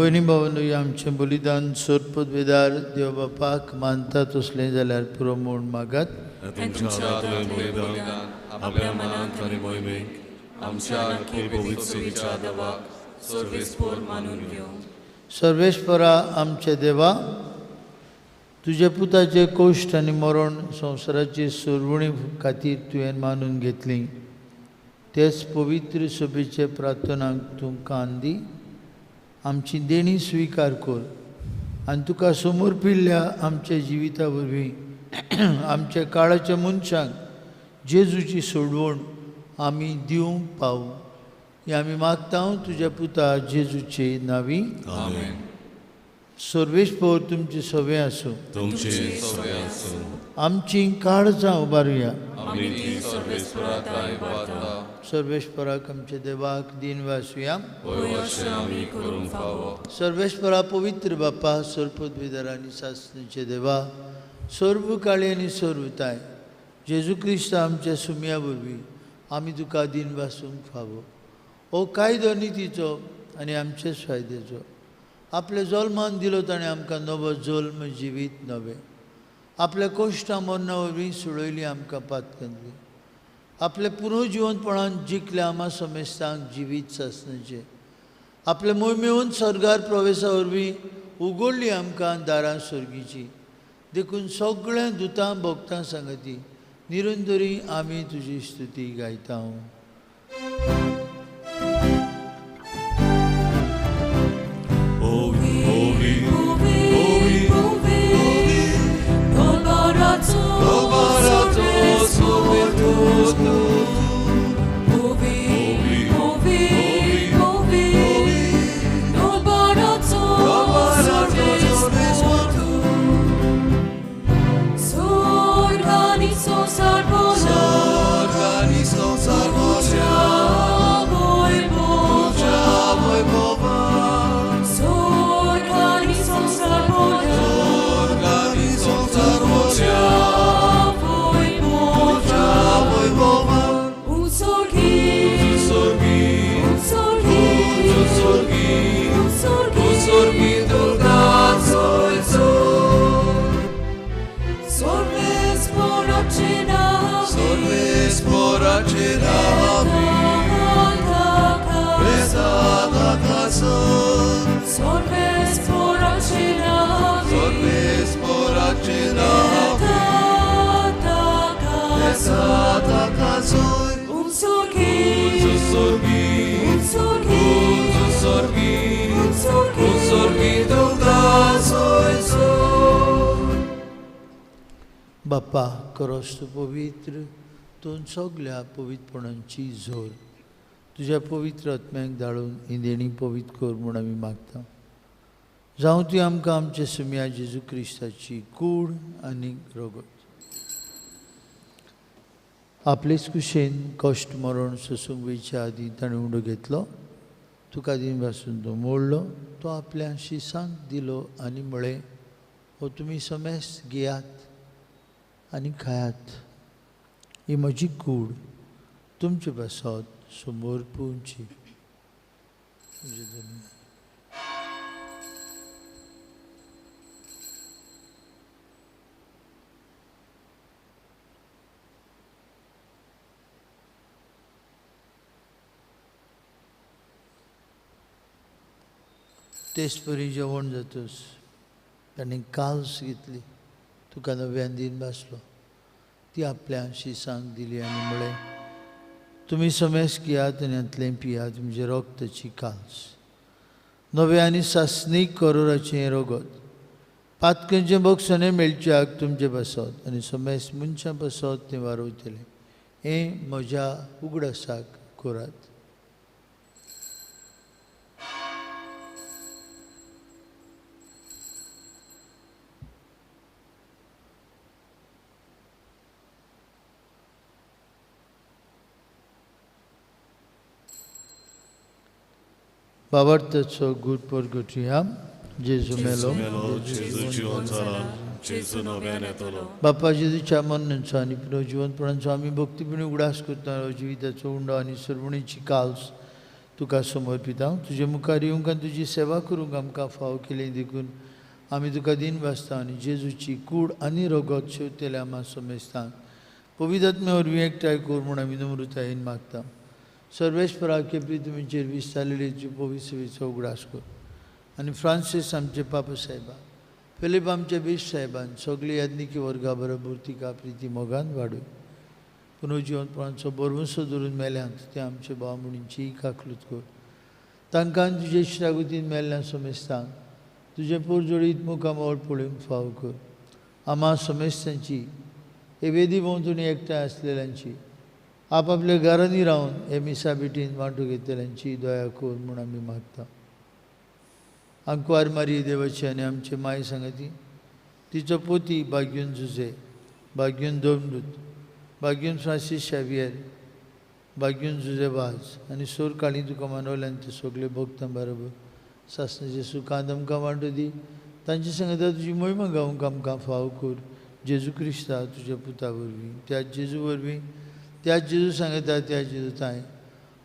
भयणी भावांनो, आमचें बलिदान सोरपदवेदार देव बापाक मानता तसलें जाल्यार पुरो म्हूण मागात. आपल्या मनांत आनी मोहिमेक आमच्या देवाक सर्वेस्परा आमच्या देवा, तुज्या पुताचे कोश्ट आनी मरण संवसाराचे सोडवणी खातीर तुवें मानून घेतली. तेच पवित्र सभेचे प्रार्थनाक तूं कान दी, आमची देणी स्विकार कर आनी तुका समर्पिल्ल्या आमच्या जिविता वरवीं आमच्या काळाच्या मनशांक जेजूची सोडवण आमी दिवंक पावूं हें आमी मागता तुज्या पुता जेजूचे नांवी. आमेन. सर्वेस्पर तुमचें सवें आसूं. आमची काळजां उबारुया. सर्वेस्पराक आमच्या देवाक दिन वासुया. सर्वेस्परा पवित्र बापा, सर्पद्विदार आनी सासणीचे देवा, सर्व काळी आनी सर्वताय जेजू क्रिस्त आमच्या सुम्या वरवीं आमी तुका दिन वासूंक फावो. हो कायदो नितीचो आनी आमचेच फायद्याचो. आपल्या जल्मान दिलो ताणें आमकां नवो जल्म जिवीत नवें. आपल्या कोश्टां मरणा वरवीं सोडयली आमकां पातकांतली. आपल्या पुनर्जिवंतपणान जिखल्या आमा समेस्तांक जिवीत सासणाचें. आपल्या मोहिमेवन स्वर्गार प्रवेशा वरवीं उगडली आमकां दारां स्वर्गीची. देखून सगळ्या दुतां भक्तां सांगती निरंतरी आमी तुजी स्तुती गायता. Sorghi, बाप्पा करोस तूं पवित्र, तूं सगल्या पवित्रपणांची जोर तुज्या पवित्र आत्म्याक धाडून ही देणी पवित्र कर म्हूण आमी मागता. जावं ती आमकां आमच्या सुम्या जेजू क्रिस्ताची कूड आनी रगत. आपलेच कुशेन कश्ट मरण सोसूंक वयच्या आदीं ताणें उंडो घेतलो, तुका दिन पासून तो मोडलो, तो आपल्या शिसांक दिलो आनी म्हळें, हो तुमी समेस्त घेयात आनी खायात, ही म्हजी कूड तुमचे पासत समोर पुवची. तेच परी जेवण जातच ताणें काल्स घेतली, तुका नव्यान दिन भासलो, ती आपल्या शिसांक दिली आनी म्हळें, तुमी समेस्त घेयात आनी हांतलें पियात, म्हजें रक्ताची काल्स, नव्या आनी सासणीक करोराचें रगत, पातकांचें बक्षणें मेळच्याक तुमचें पासत आनी समेस्त मनशां पासत तें वारवतलें. हें म्हज्या उगडासाक करात. बाबार्थाचो गूट परगटुया. जेजू मेलो, जेजू नव्यान येतलो. बापा जेजूच्या मरणाचो आनी पुनर्जिवनपणाचो आमी भक्तीपणी उगडास करता. जिविताचो उंडो आनी सर्वणीची काल्स तुका समर्पिता. तुजे मुखार येवंक आनी तुजी सेवा करूंक आमकां फाव केली देखून आमी तुका दिन भासता आनी जेजूची कूड आनी रगत शेवतेल्या आमा समेस्तांक पवित्र आत्म्या वरवीं एकठांय कर म्हूण आमी नम्रतायेन मागता. सर्वेस्परा केपी तुमचेर विस्तारलेली पवित्र सेवेचो उगडास कर आनी फ्रांसीस आमचे पापा साहेबा, फिलीप आमचे बीश साहेबान, सगळी याज्ञिकी वर्गा बरोबर तिका प्रिती मोगान वाडून पुनर्जिवनपणाचो बरवंसो धरून मेल्यांत ते आमचे भाव म्हणींची काकलूत कर. तांकां तुजे श्रागुतीन मेल्ल्या समेस्तांक तुजें पोरजोडीत मुखामळ पळोवंक फाव कर. आमा समेस्तांची हे वेदी भोंवतणी एकठांय आसलेल्यांची आपापल्या घरांनी रावन हे मिसा भेटीन वांटू घेतल्यांची दया कर म्हूण आमी मागता. आंकवार मारी देवाची आनी आमचे माय सांगती, तिचो पोती बाग्यून जुजे, बाग्यून दोमदूत, बाग्यून फ्रांसीस शावियर, बाग्यून जुजे वाज आनी सोर काळी तुका मानवल्यान ते सगळे भक्तां बरोबर सासणाचे सुखांत आमकां वांटू दी. तांचे सांगता तुजी मोहिमा गावंक आमकां फाव कर. जेजू क्रिस्ता तुज्या पुता वरवीं, त्या जेजू वरवीं, त्या जेजू सांगता त्या जेजू ताय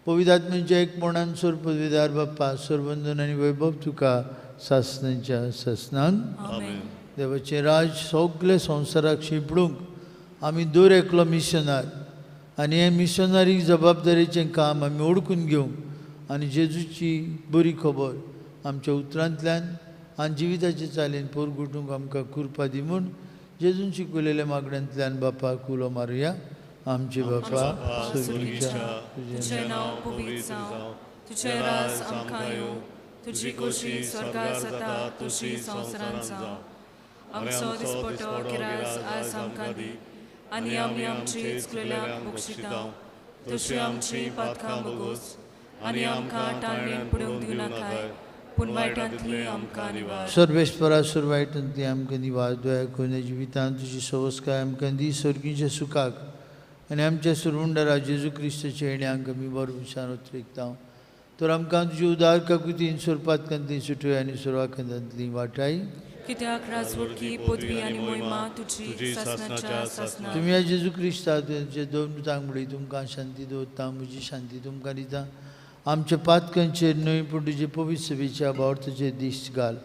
पवित्र आत्म्याच्या एकपणान सोर पदवीदार बाप्पा सरबंधन आनी वैभव तुका सासणाच्या सासणान. देवाचें राज सगळे संवसाराक शिंपडूंक आमी दर एकलो मिशनार आनी हे मिशनारी जबाबदारीचें काम आमी ओडकून घेवंक आनी जेजूची बरी खबर आमच्या उतरांतल्यान आनी जिविताचे चालीन पोरगुटूंक आमकां कृपा दी म्हूण जेजून शिकयलेल्या मागण्यांतल्यान बापाक उलो मारुया. आमचे बापा स्वर्गीच्या, तुजें नांव पवित्र जावं, तुजें राज आमकां येवं, तुजी खोशी स्वर्गार जाता तशी संवसारांत जावं. आमचो दिसपटो गिरास आज आमकां दी आनी आमी आमची चुकलेल्यांक बक्षिता तशी आमची पातकां भोगोस आनी आमकां टाळणेन पडूंक दिवं नाकाय, पूण वायटांतली आमकां निवार. सर्वेस्परा सोर वायटांतली आमकां निवार. दया करून जिवितांत तुजी सवस्काय आमकां दी. स्वर्गीच्या सुखाक आनी आमच्या सुरवंडरा जेजू क्रिस्ताच्या येण्यांक आमी बरोबर उतरेकता. तर आमकां तुजी उदार काकुतीन सोरपातकांतली सुटोय आनी सोरवाखंदांतली वाटाय. कित्याक राजवटकी पदवी आनी मोहिमा तुजी सासणाच्या सासणाक. तुमी ह्या जेजू क्रिस्ता तुमचे दोन दुतांक म्हणली, तुमकां शांती दवरता, म्हजी शांती तुमकां दिता. आमच्या पातकांचेर न्हय पूण तुजे पवित्र सभेच्या भावार्थाचेर दिश्ट घाल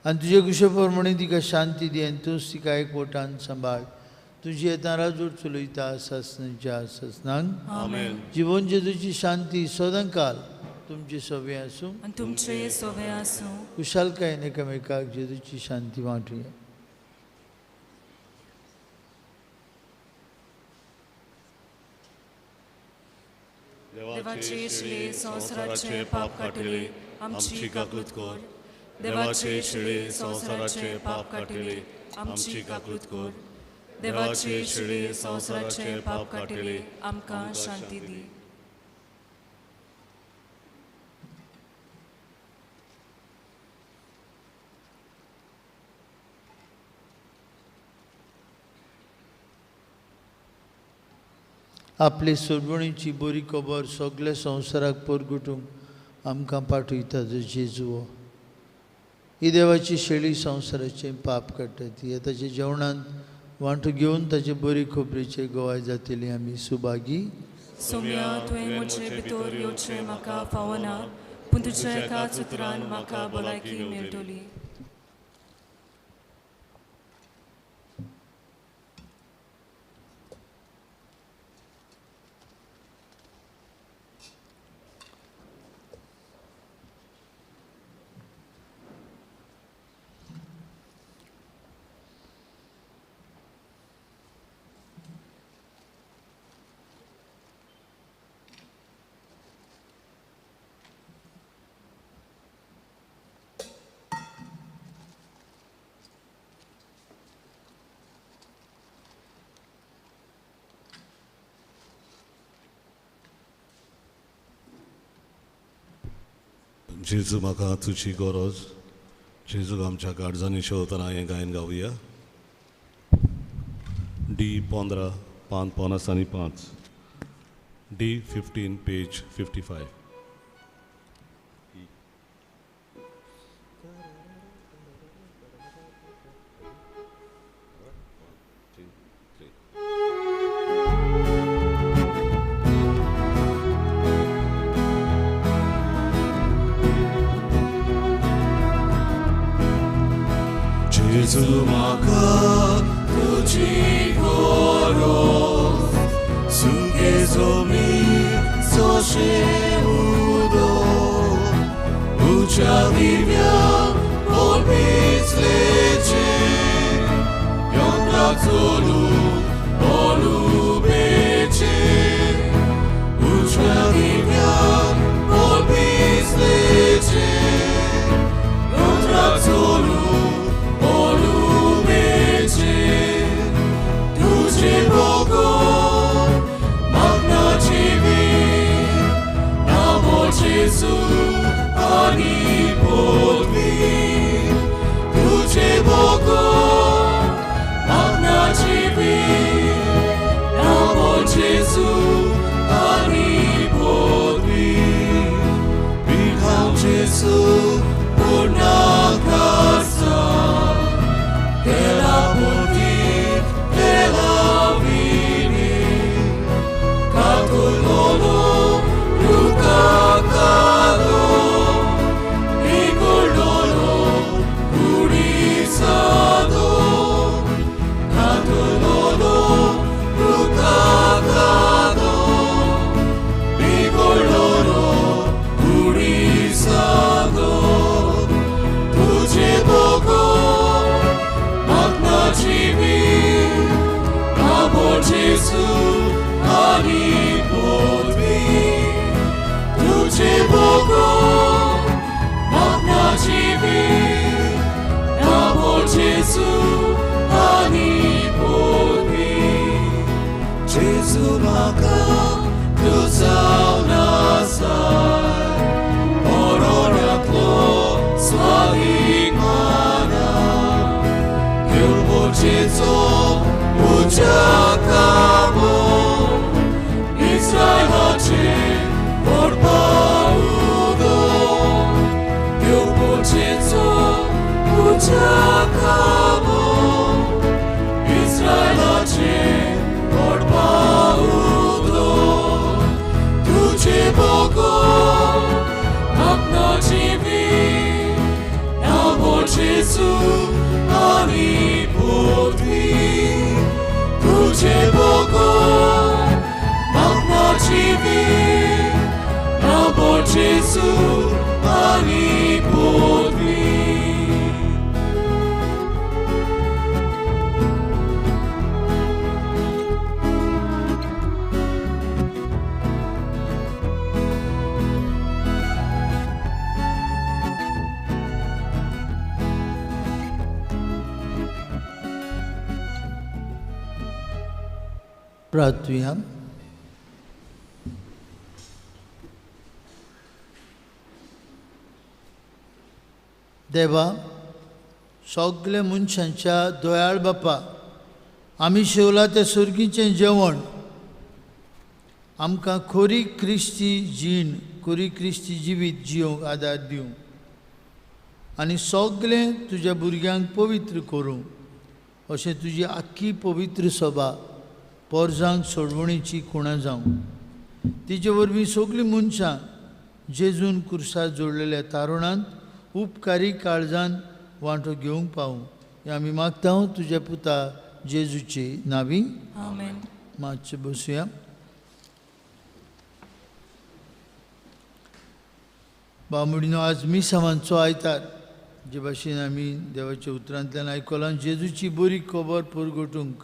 आनी तुजे कुशे प्रमाणे तिका शांती दी आनी तूंच तिका एकवटान सांबाळ. तुजी येता राजवट चलयता सासणाच्या सासणाक. जिवन जेजूची शांती सदांकाल तुमचे सवे आसूं आनी तुमचे सवे आसूं. कुशालकायेन एकामेकाक जेजूची शांती वांटुया. देवाचे शिळे संवसाराचे पाप काडटले आमची काकूत कर. देवाचे शिळे संवसाराचे पाप काडटले आमची काकूत कर. देवाची शिडी संवसाराचें पाप काडटली, आमकां शांती दी. आपले सोडवणीची बरी खबर सगल्या संवसाराक परगटूंक आमकां पाठयता जेजू. ही देवाची शेळी संवसाराचें पाप काडटा. ती ताच्या जेवणांत वांटो घेवन ताचे बरी खबरेचे गवाय जातली आमी सुभागी. सोम्या, तुवें म्हजे भितर येवचें म्हाका फावना, पूण तुज्या एकाच उतरान म्हाका भलायकी मेळटली. जेजू म्हाका तुजी गरज, जेजूक आमच्या काळजांनी शेवतना हें गायन गावया. डी 15 पान 50 आनी 5, डी 15 पेज 55. जेजू म्हाका तुजी गरज, सुके जमीन सोशें उदक, उच्या दिव्या पोलपिचलेचें, यंत्राक चलूंक पोलुपेचें, उच्या दिव्या पोलपिचलेचें, यंत्राक चलूंक Jesu ani podvi, tuđe Bogo, magna živi, namo Jesu ani podvi, biham Jesu purna casa, te la puti, te la vini, katulolo, Jesu ani podvi, tuđe Bogo, magna živi, namo Jesu ani podvi. Jesu maka tu nazaj, oronjaklo slavik mana, Ljubočico učakamo, Izraelače borba udo, Ljubočico učakamo, Izraelače borba udo, tuđe Bogo, magna živi, namo Jesu ani podvi, tuđe Bogo, magna živi, namo Jesu ani podvi. प्रार्थुया. देवा, सगल्या मनशांच्या दयाळ बापा, आमी शेवला तें सुर्गीचें जेवण आमकां खोरी क्रिस्ती जीण, खोरी क्रिस्ती जिवीत जियोंक आदार दिवं आनी सगळें तुज्या भुरग्यांक पवित्र करूं अशें तुजी आख्खी पवित्र सभा पोरजांक सोडवणेची खुणा जावं. तिचे वरवीं सगळीं मनशां जेजून कुर्सा जोडलेल्या तारुणांत उपकारी काळजान वांटो घेवंक पावूं हें आमी मागता तुज्या पुता जेजूचे नांवी. आमेन. मातशें बसुया. बामुडीनो, आज मिसावांचो आयतार. जे भाशेन आमी देवाच्या उतरांतल्यान आयकलां, जेजूची बरी खबर परगटूंक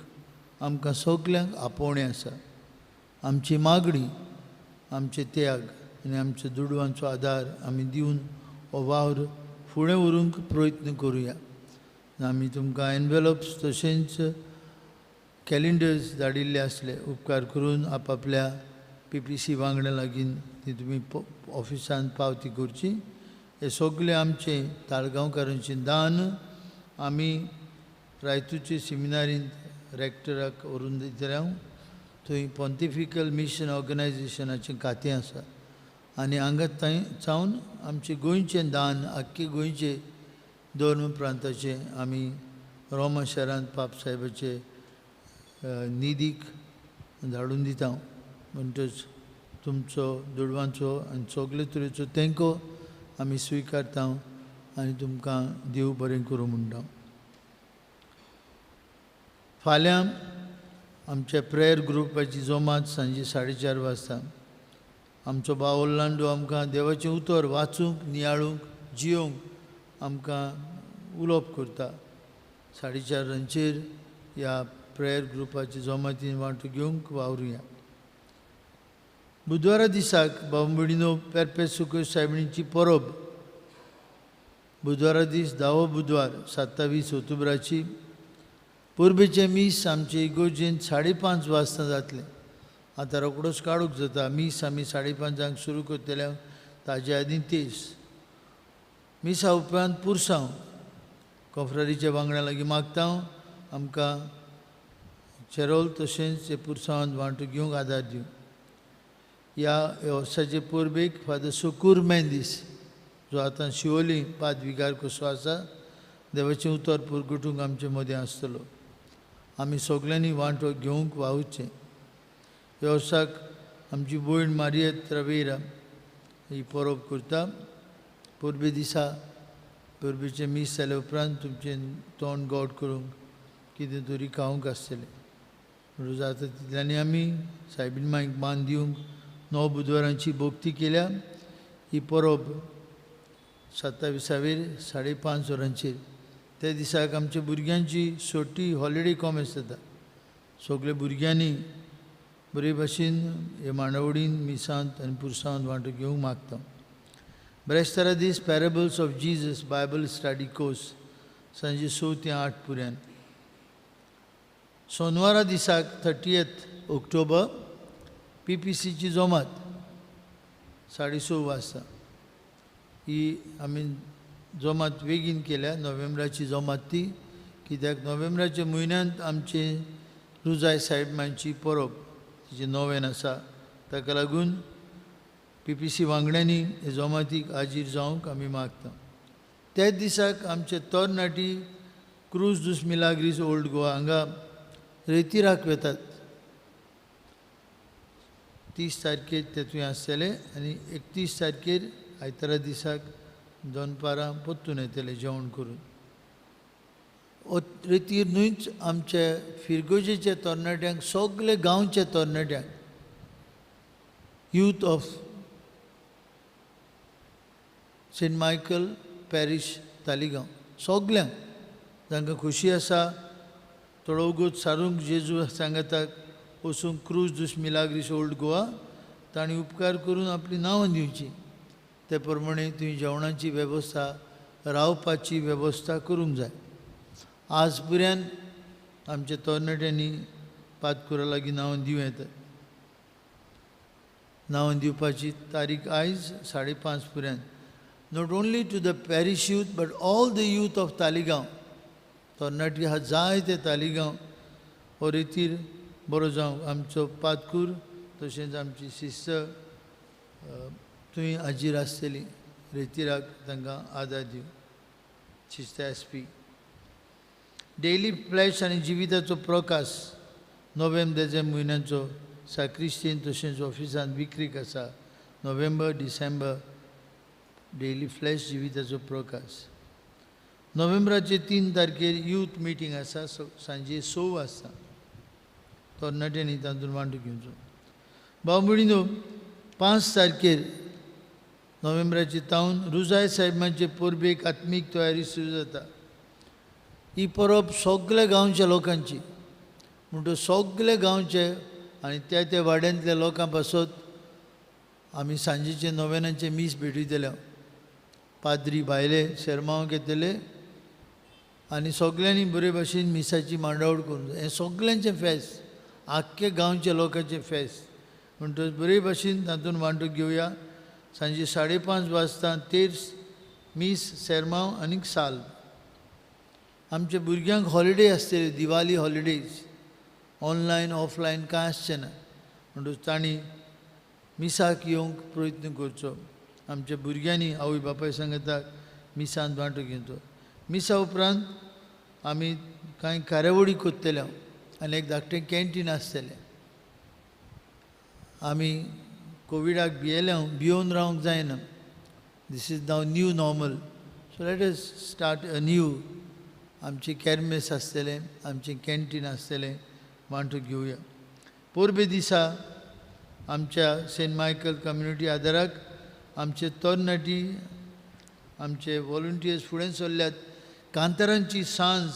आमकां सगल्यांक आपोवणें आसा. आमची मागणी, आमचे त्याग आनी आमच्या दुडवांचो आदार आमी दिवन हो वावर फुडें व्हरूंक प्रयत्न करुया. आमी तुमकां एनवेलप्स तशेंच कॅलेंडर्स धाडिल्ले आसले, उपकार करून आपआपल्या पी पी सी वांगडा लागीं ती तुमी ऑफिसांत पावती करची. हे सगळे आमचे ताळगांवकारांचें दान आमी रायतूचे सेमिनारींत रॅक्टराक व्हरून दितले. हांव थंय पोंतिफिकल मिशन ऑर्गनायजेशनाचें खातें आसा आनी हांगा थंय सावन आमचें गोंयचें दान, आख्खे गोंयचे धर्म प्रांताचें आमी रोमा शारांत पाप साहेबाचे निधीक धाडून दिता. म्हणटच तुमचो दुडवांचो आनी सगळे तरेचो तेंको आमी स्विकारता आनी तुमकां देव बरें करूं म्हणटा. फाल्यां आमच्या प्रेयर ग्रुपाची जमात सांजे 4:30 वाजता. आमचो भाव ओर्लांडो आमकां देवाचें उतर वाचूंक, नियाळूंक, जियोंक आमकां उलोवप करता. 4:30 वरांचेर ह्या प्रेयर ग्रुपाची जमातीन वांटो घेवंक वावरुया. बुधवारा दिसाक बाबुडीनो पेरपेस सुकोय सायबिणीची परब. बुधवारा दीस धावो बुधवार 27 ऑक्टोबराची परबेचें मीस आमचे इगोर्जेंत 5:30 वाजता जातलें. आतां रोकडोच काडूंक जाता. मीस आमी 5:30 सुरू करतले, ताजे आदीं तेज मिसा उपरांत पुरसांव कोफ्रारीच्या वांगडा लागीं मागता आमकां चेरोल तशेंच पुरसांवांत वांटो घेवंक आदार दिवं. ह्या वर्साचे परबेक फादर सुकूर मेंदीस जो आतां शिवोली पादविगार कसो आसा, देवाचें उतर परगटूंक आमचे मदें आसतलो. आमी सगल्यांनी वांटो घेवंक वावुरचें. ह्या वर्साक आमची भयण मारियत रवेरा ही परब करता. परबे दिसा परबेचें मीस जाल्या उपरांत तुमचें तोंड गोड करूंक कितें तरी खावंक आसतलें. जाता तितल्यांनी आमी सायबीण मांयक मान दिवंक 9 बुधवारांची भक्ती केल्या. ही परब 27 5:30 वरांचेर. त्या दिसाक आमच्या भुरग्यांची सोटी हॉलिडे कॉमेस जाता. सगल्या भुरग्यांनी बरे भाशेन हे मांडावळीन मिसांत आनी पुरसांत वांटो घेवंक मागता. ब्रेस्तारा दीस parables of Jesus Bible study course सांजे 6 ते 8 पुऱ्यान. सोनवारा दिसाक 30 ऑक्टोबर पी पी सीची जमात 6:30 वाजता. ही आमी जमात बेगीन केल्या, नोव्हेंबराची जमात ती, कित्याक नोव्हेंबराच्या म्हयन्यांत आमचे रुजाय साहेब मांयची परब तिचें नोवेन आसा. ताका लागून पी पी सी वांगड्यांनी हे जमातीक हाजीर जावंक आमी मागता. त्याच दिसाक आमचे तरणाटी क्रूज दुस मिलाग्रीस ओल्ड गोवा हांगा रेतिराक वेतात. 30 तारखेर ते थंय आसतले आनी 31 तारखेर आयतारा दिसाक दनपारां परतून येतले जेवण करून. रेतीर न्हूच आमच्या फिरगोजेच्या तरणाट्यांक, सगळे गांवच्या तरणाट्यांक youth of Saint Michael parish Taleigao सगल्यांक जांकां खोशी आसा थोडो वगत सारूंक जेजू सांगाताक वचूंक क्रूज दुस मिलाग्रीस ओल्ड गोवा, तांणी उपकार करून आपलीं नांवां दिवचीं. ते प्रमाणे थंय जेवणाची वेवस्था, रावपाची वेवस्था करूंक जाय. आज पर्यंत आमच्या तरणाट्यांनी पादकुरा लागीं नांवां दिवं येता. नांवां दिवपाची तारीख आयज 5:30 पर्यंत. Not only to the parish youth but all the youth of Taleigao. तरणाटी आहा जाय ते तालिगांव हो रेतीर बरो जावंक आमचो पादकूर तशेंच आमची सिस्टर तुमी हाजीर आसतली. रेतिराक तांकां आदार दिवं. Sister S P. Daily flash आनी जिविताचो प्रकाश नोव्हेंबर देझेंबर म्हयन्याचो साक्रिस्तीन तशेंच ऑफिसांत विक्रीक आसा. नोव्हेंबर डिसेंबर डेली फ्लॅश जिविताचो प्रकाश. नोव्हेंबराचे 3 तारखेर यूथ मिटींग आसा सांजे 6 वाजता. तरणाट्यांनी तातूंत वांटो घेवचो. भाव भयणीनो, 5 तारखेर नोव्हेंबराचे तावन रुजाय साहेबांचे परबेक आत्मीक तयारी सुरू जाता. ही परब सगल्या गांवच्या लोकांची म्हणटकच सगल्या गांवचे आनी त्या त्या वाड्यांतल्या लोकां पासत आमी सांजेचे नोव्हेनाचें मीस भेटयतले. पाद्री भायले शेरमांव घेतले आनी सगल्यांनी बरे भाशेन मिसाची मांडावळ करूंक जाय. हें सगल्यांचें फेस्त, आख्खे गांवच्या लोकांचें फेस्त म्हणटकच बरे भाशेन तातूंत वांटो घेवया. सांजे 5:30 वाजता तेर्स मीस सेरमांव आनी साल. आमच्या भुरग्यांक हॉलिडे आसतली, दिवाली हॉलिडेज, ऑनलायन ऑफलायन कांय आसचें ना म्हणटकच तांणी मिसाक येवंक प्रयत्न करचो. आमच्या भुरग्यांनी आवय बापाय सांगता मिसांत वांटो घेवचो. मिसा उपरांत आमी कांय कार्यावळी करतले आनी एक धाकटें कॅन्टीन आसतलें. आमी कोविडाक भियेले, भियोवन रावंक जायना. This is now new normal, so let us start a new. आमचें कॅरमेस आसतलें, आमचें कॅन्टीन आसतलें, वांटो घेवया. परबे दिसा आमच्या सेंट मायकल कम्युनिटी आदाराक आमचे तरणाटी आमचे वॉलंटियर्स फुडें सरल्यात कांतारांची सांज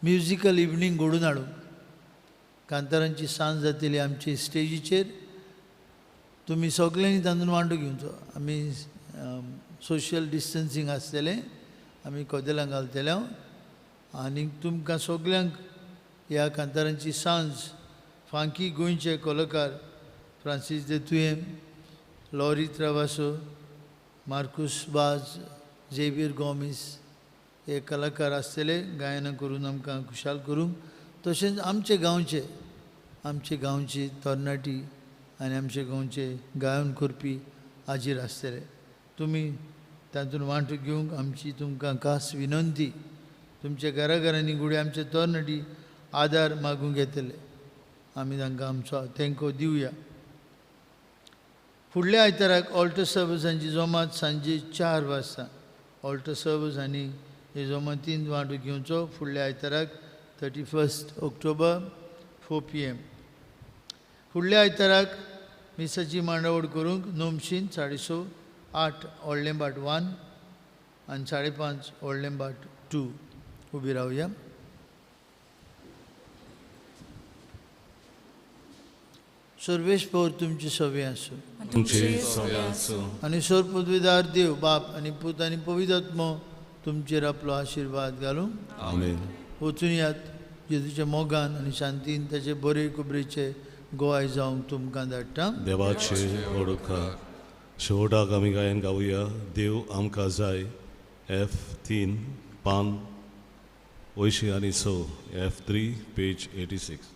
म्युजिकल इवनींग घडोवन हाडूंक. कांतारांची सांज जातली आमचे स्टेजीचेर. तुमी सगल्यांनी तातूंत वांटो घेवचो. आमी सोशल डिस्टन्सींग आसतलें, आमी कदेलां घालतले आनी तुमकां सगल्यांक ह्या कांतारांची सांज फांकी गोंयचे कलाकार फ्रांसीस दे तुयें, lorry travasso, Marcus Vaz, Xavier Gomes हे कलाकार आसतले गायनां करून आमकां खुशाल करूंक. तशेंच आमचे गांवचे, आमचे गांवची तरणाटी आनी आमचे गांवचे गायन करपी हाजीर आसतले. तुमी तातूंत वांटो घेवंक आमची तुमकां खास विनंती. तुमच्या घराघरांनी घडये आमचे तरणाटी आदार मागूंक येतले, आमी तांकां आमचो तेंको दिवया. फुडल्या आयताराक ऑल्टर सर्विसांची जमात सांजे 4 वाजता. ऑल्टर सर्विस आनी हे जमातीन वांटो घेवचो फुडल्या आयताराक 31 ऑक्टोबर 4 PM. फुडल्या आयताराक मिसाची मांडावळ करूंक नोमशीन 6:30 8 व्हडलें बाट 1 आनी 5:30 व्हडलें बाट 2 उबी रावया. सर्वेश पौर तुमची सवे आसूं आनी सोर पदवीदार देव बाप आनी पूत आनी पवित्र तुमचेर आपलो आशिर्वाद घालूं. आमेन. वचून यात जेजूच्या मोगान आनी शांतीन ताचे बरे कुबरेचे गोवाय जावंक तुमकां धाडटा. देवाचे व्हड उपकार. शेवटाक आमी गायन गावया देव आमकां जाय. F3 पान 80 आनी 6, F3 page 86.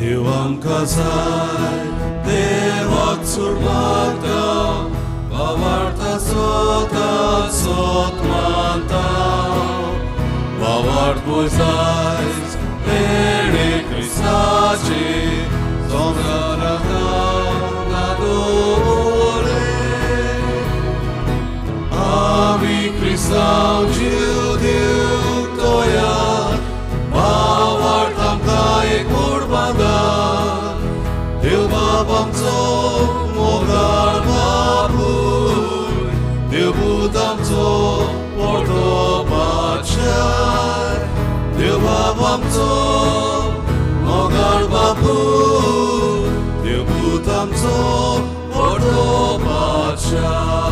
देव आमकां जाय, देवाक चड मागता, भावार्था सोता सोत मानता, भावार्थ जाय तेणे क्रिस्ताचे संवसारांत दवरले. आमी क्रिस्तांव जीव दिवंक तयार, भावार्थ आमकां एक मोड बांदा, देव बाप आमचो मोगाळ बापूय, देव पूत आमचो पोटो पातशाय, देव बाप आमचो मोगाळ बापूय, देव पूत आमचो तुज्या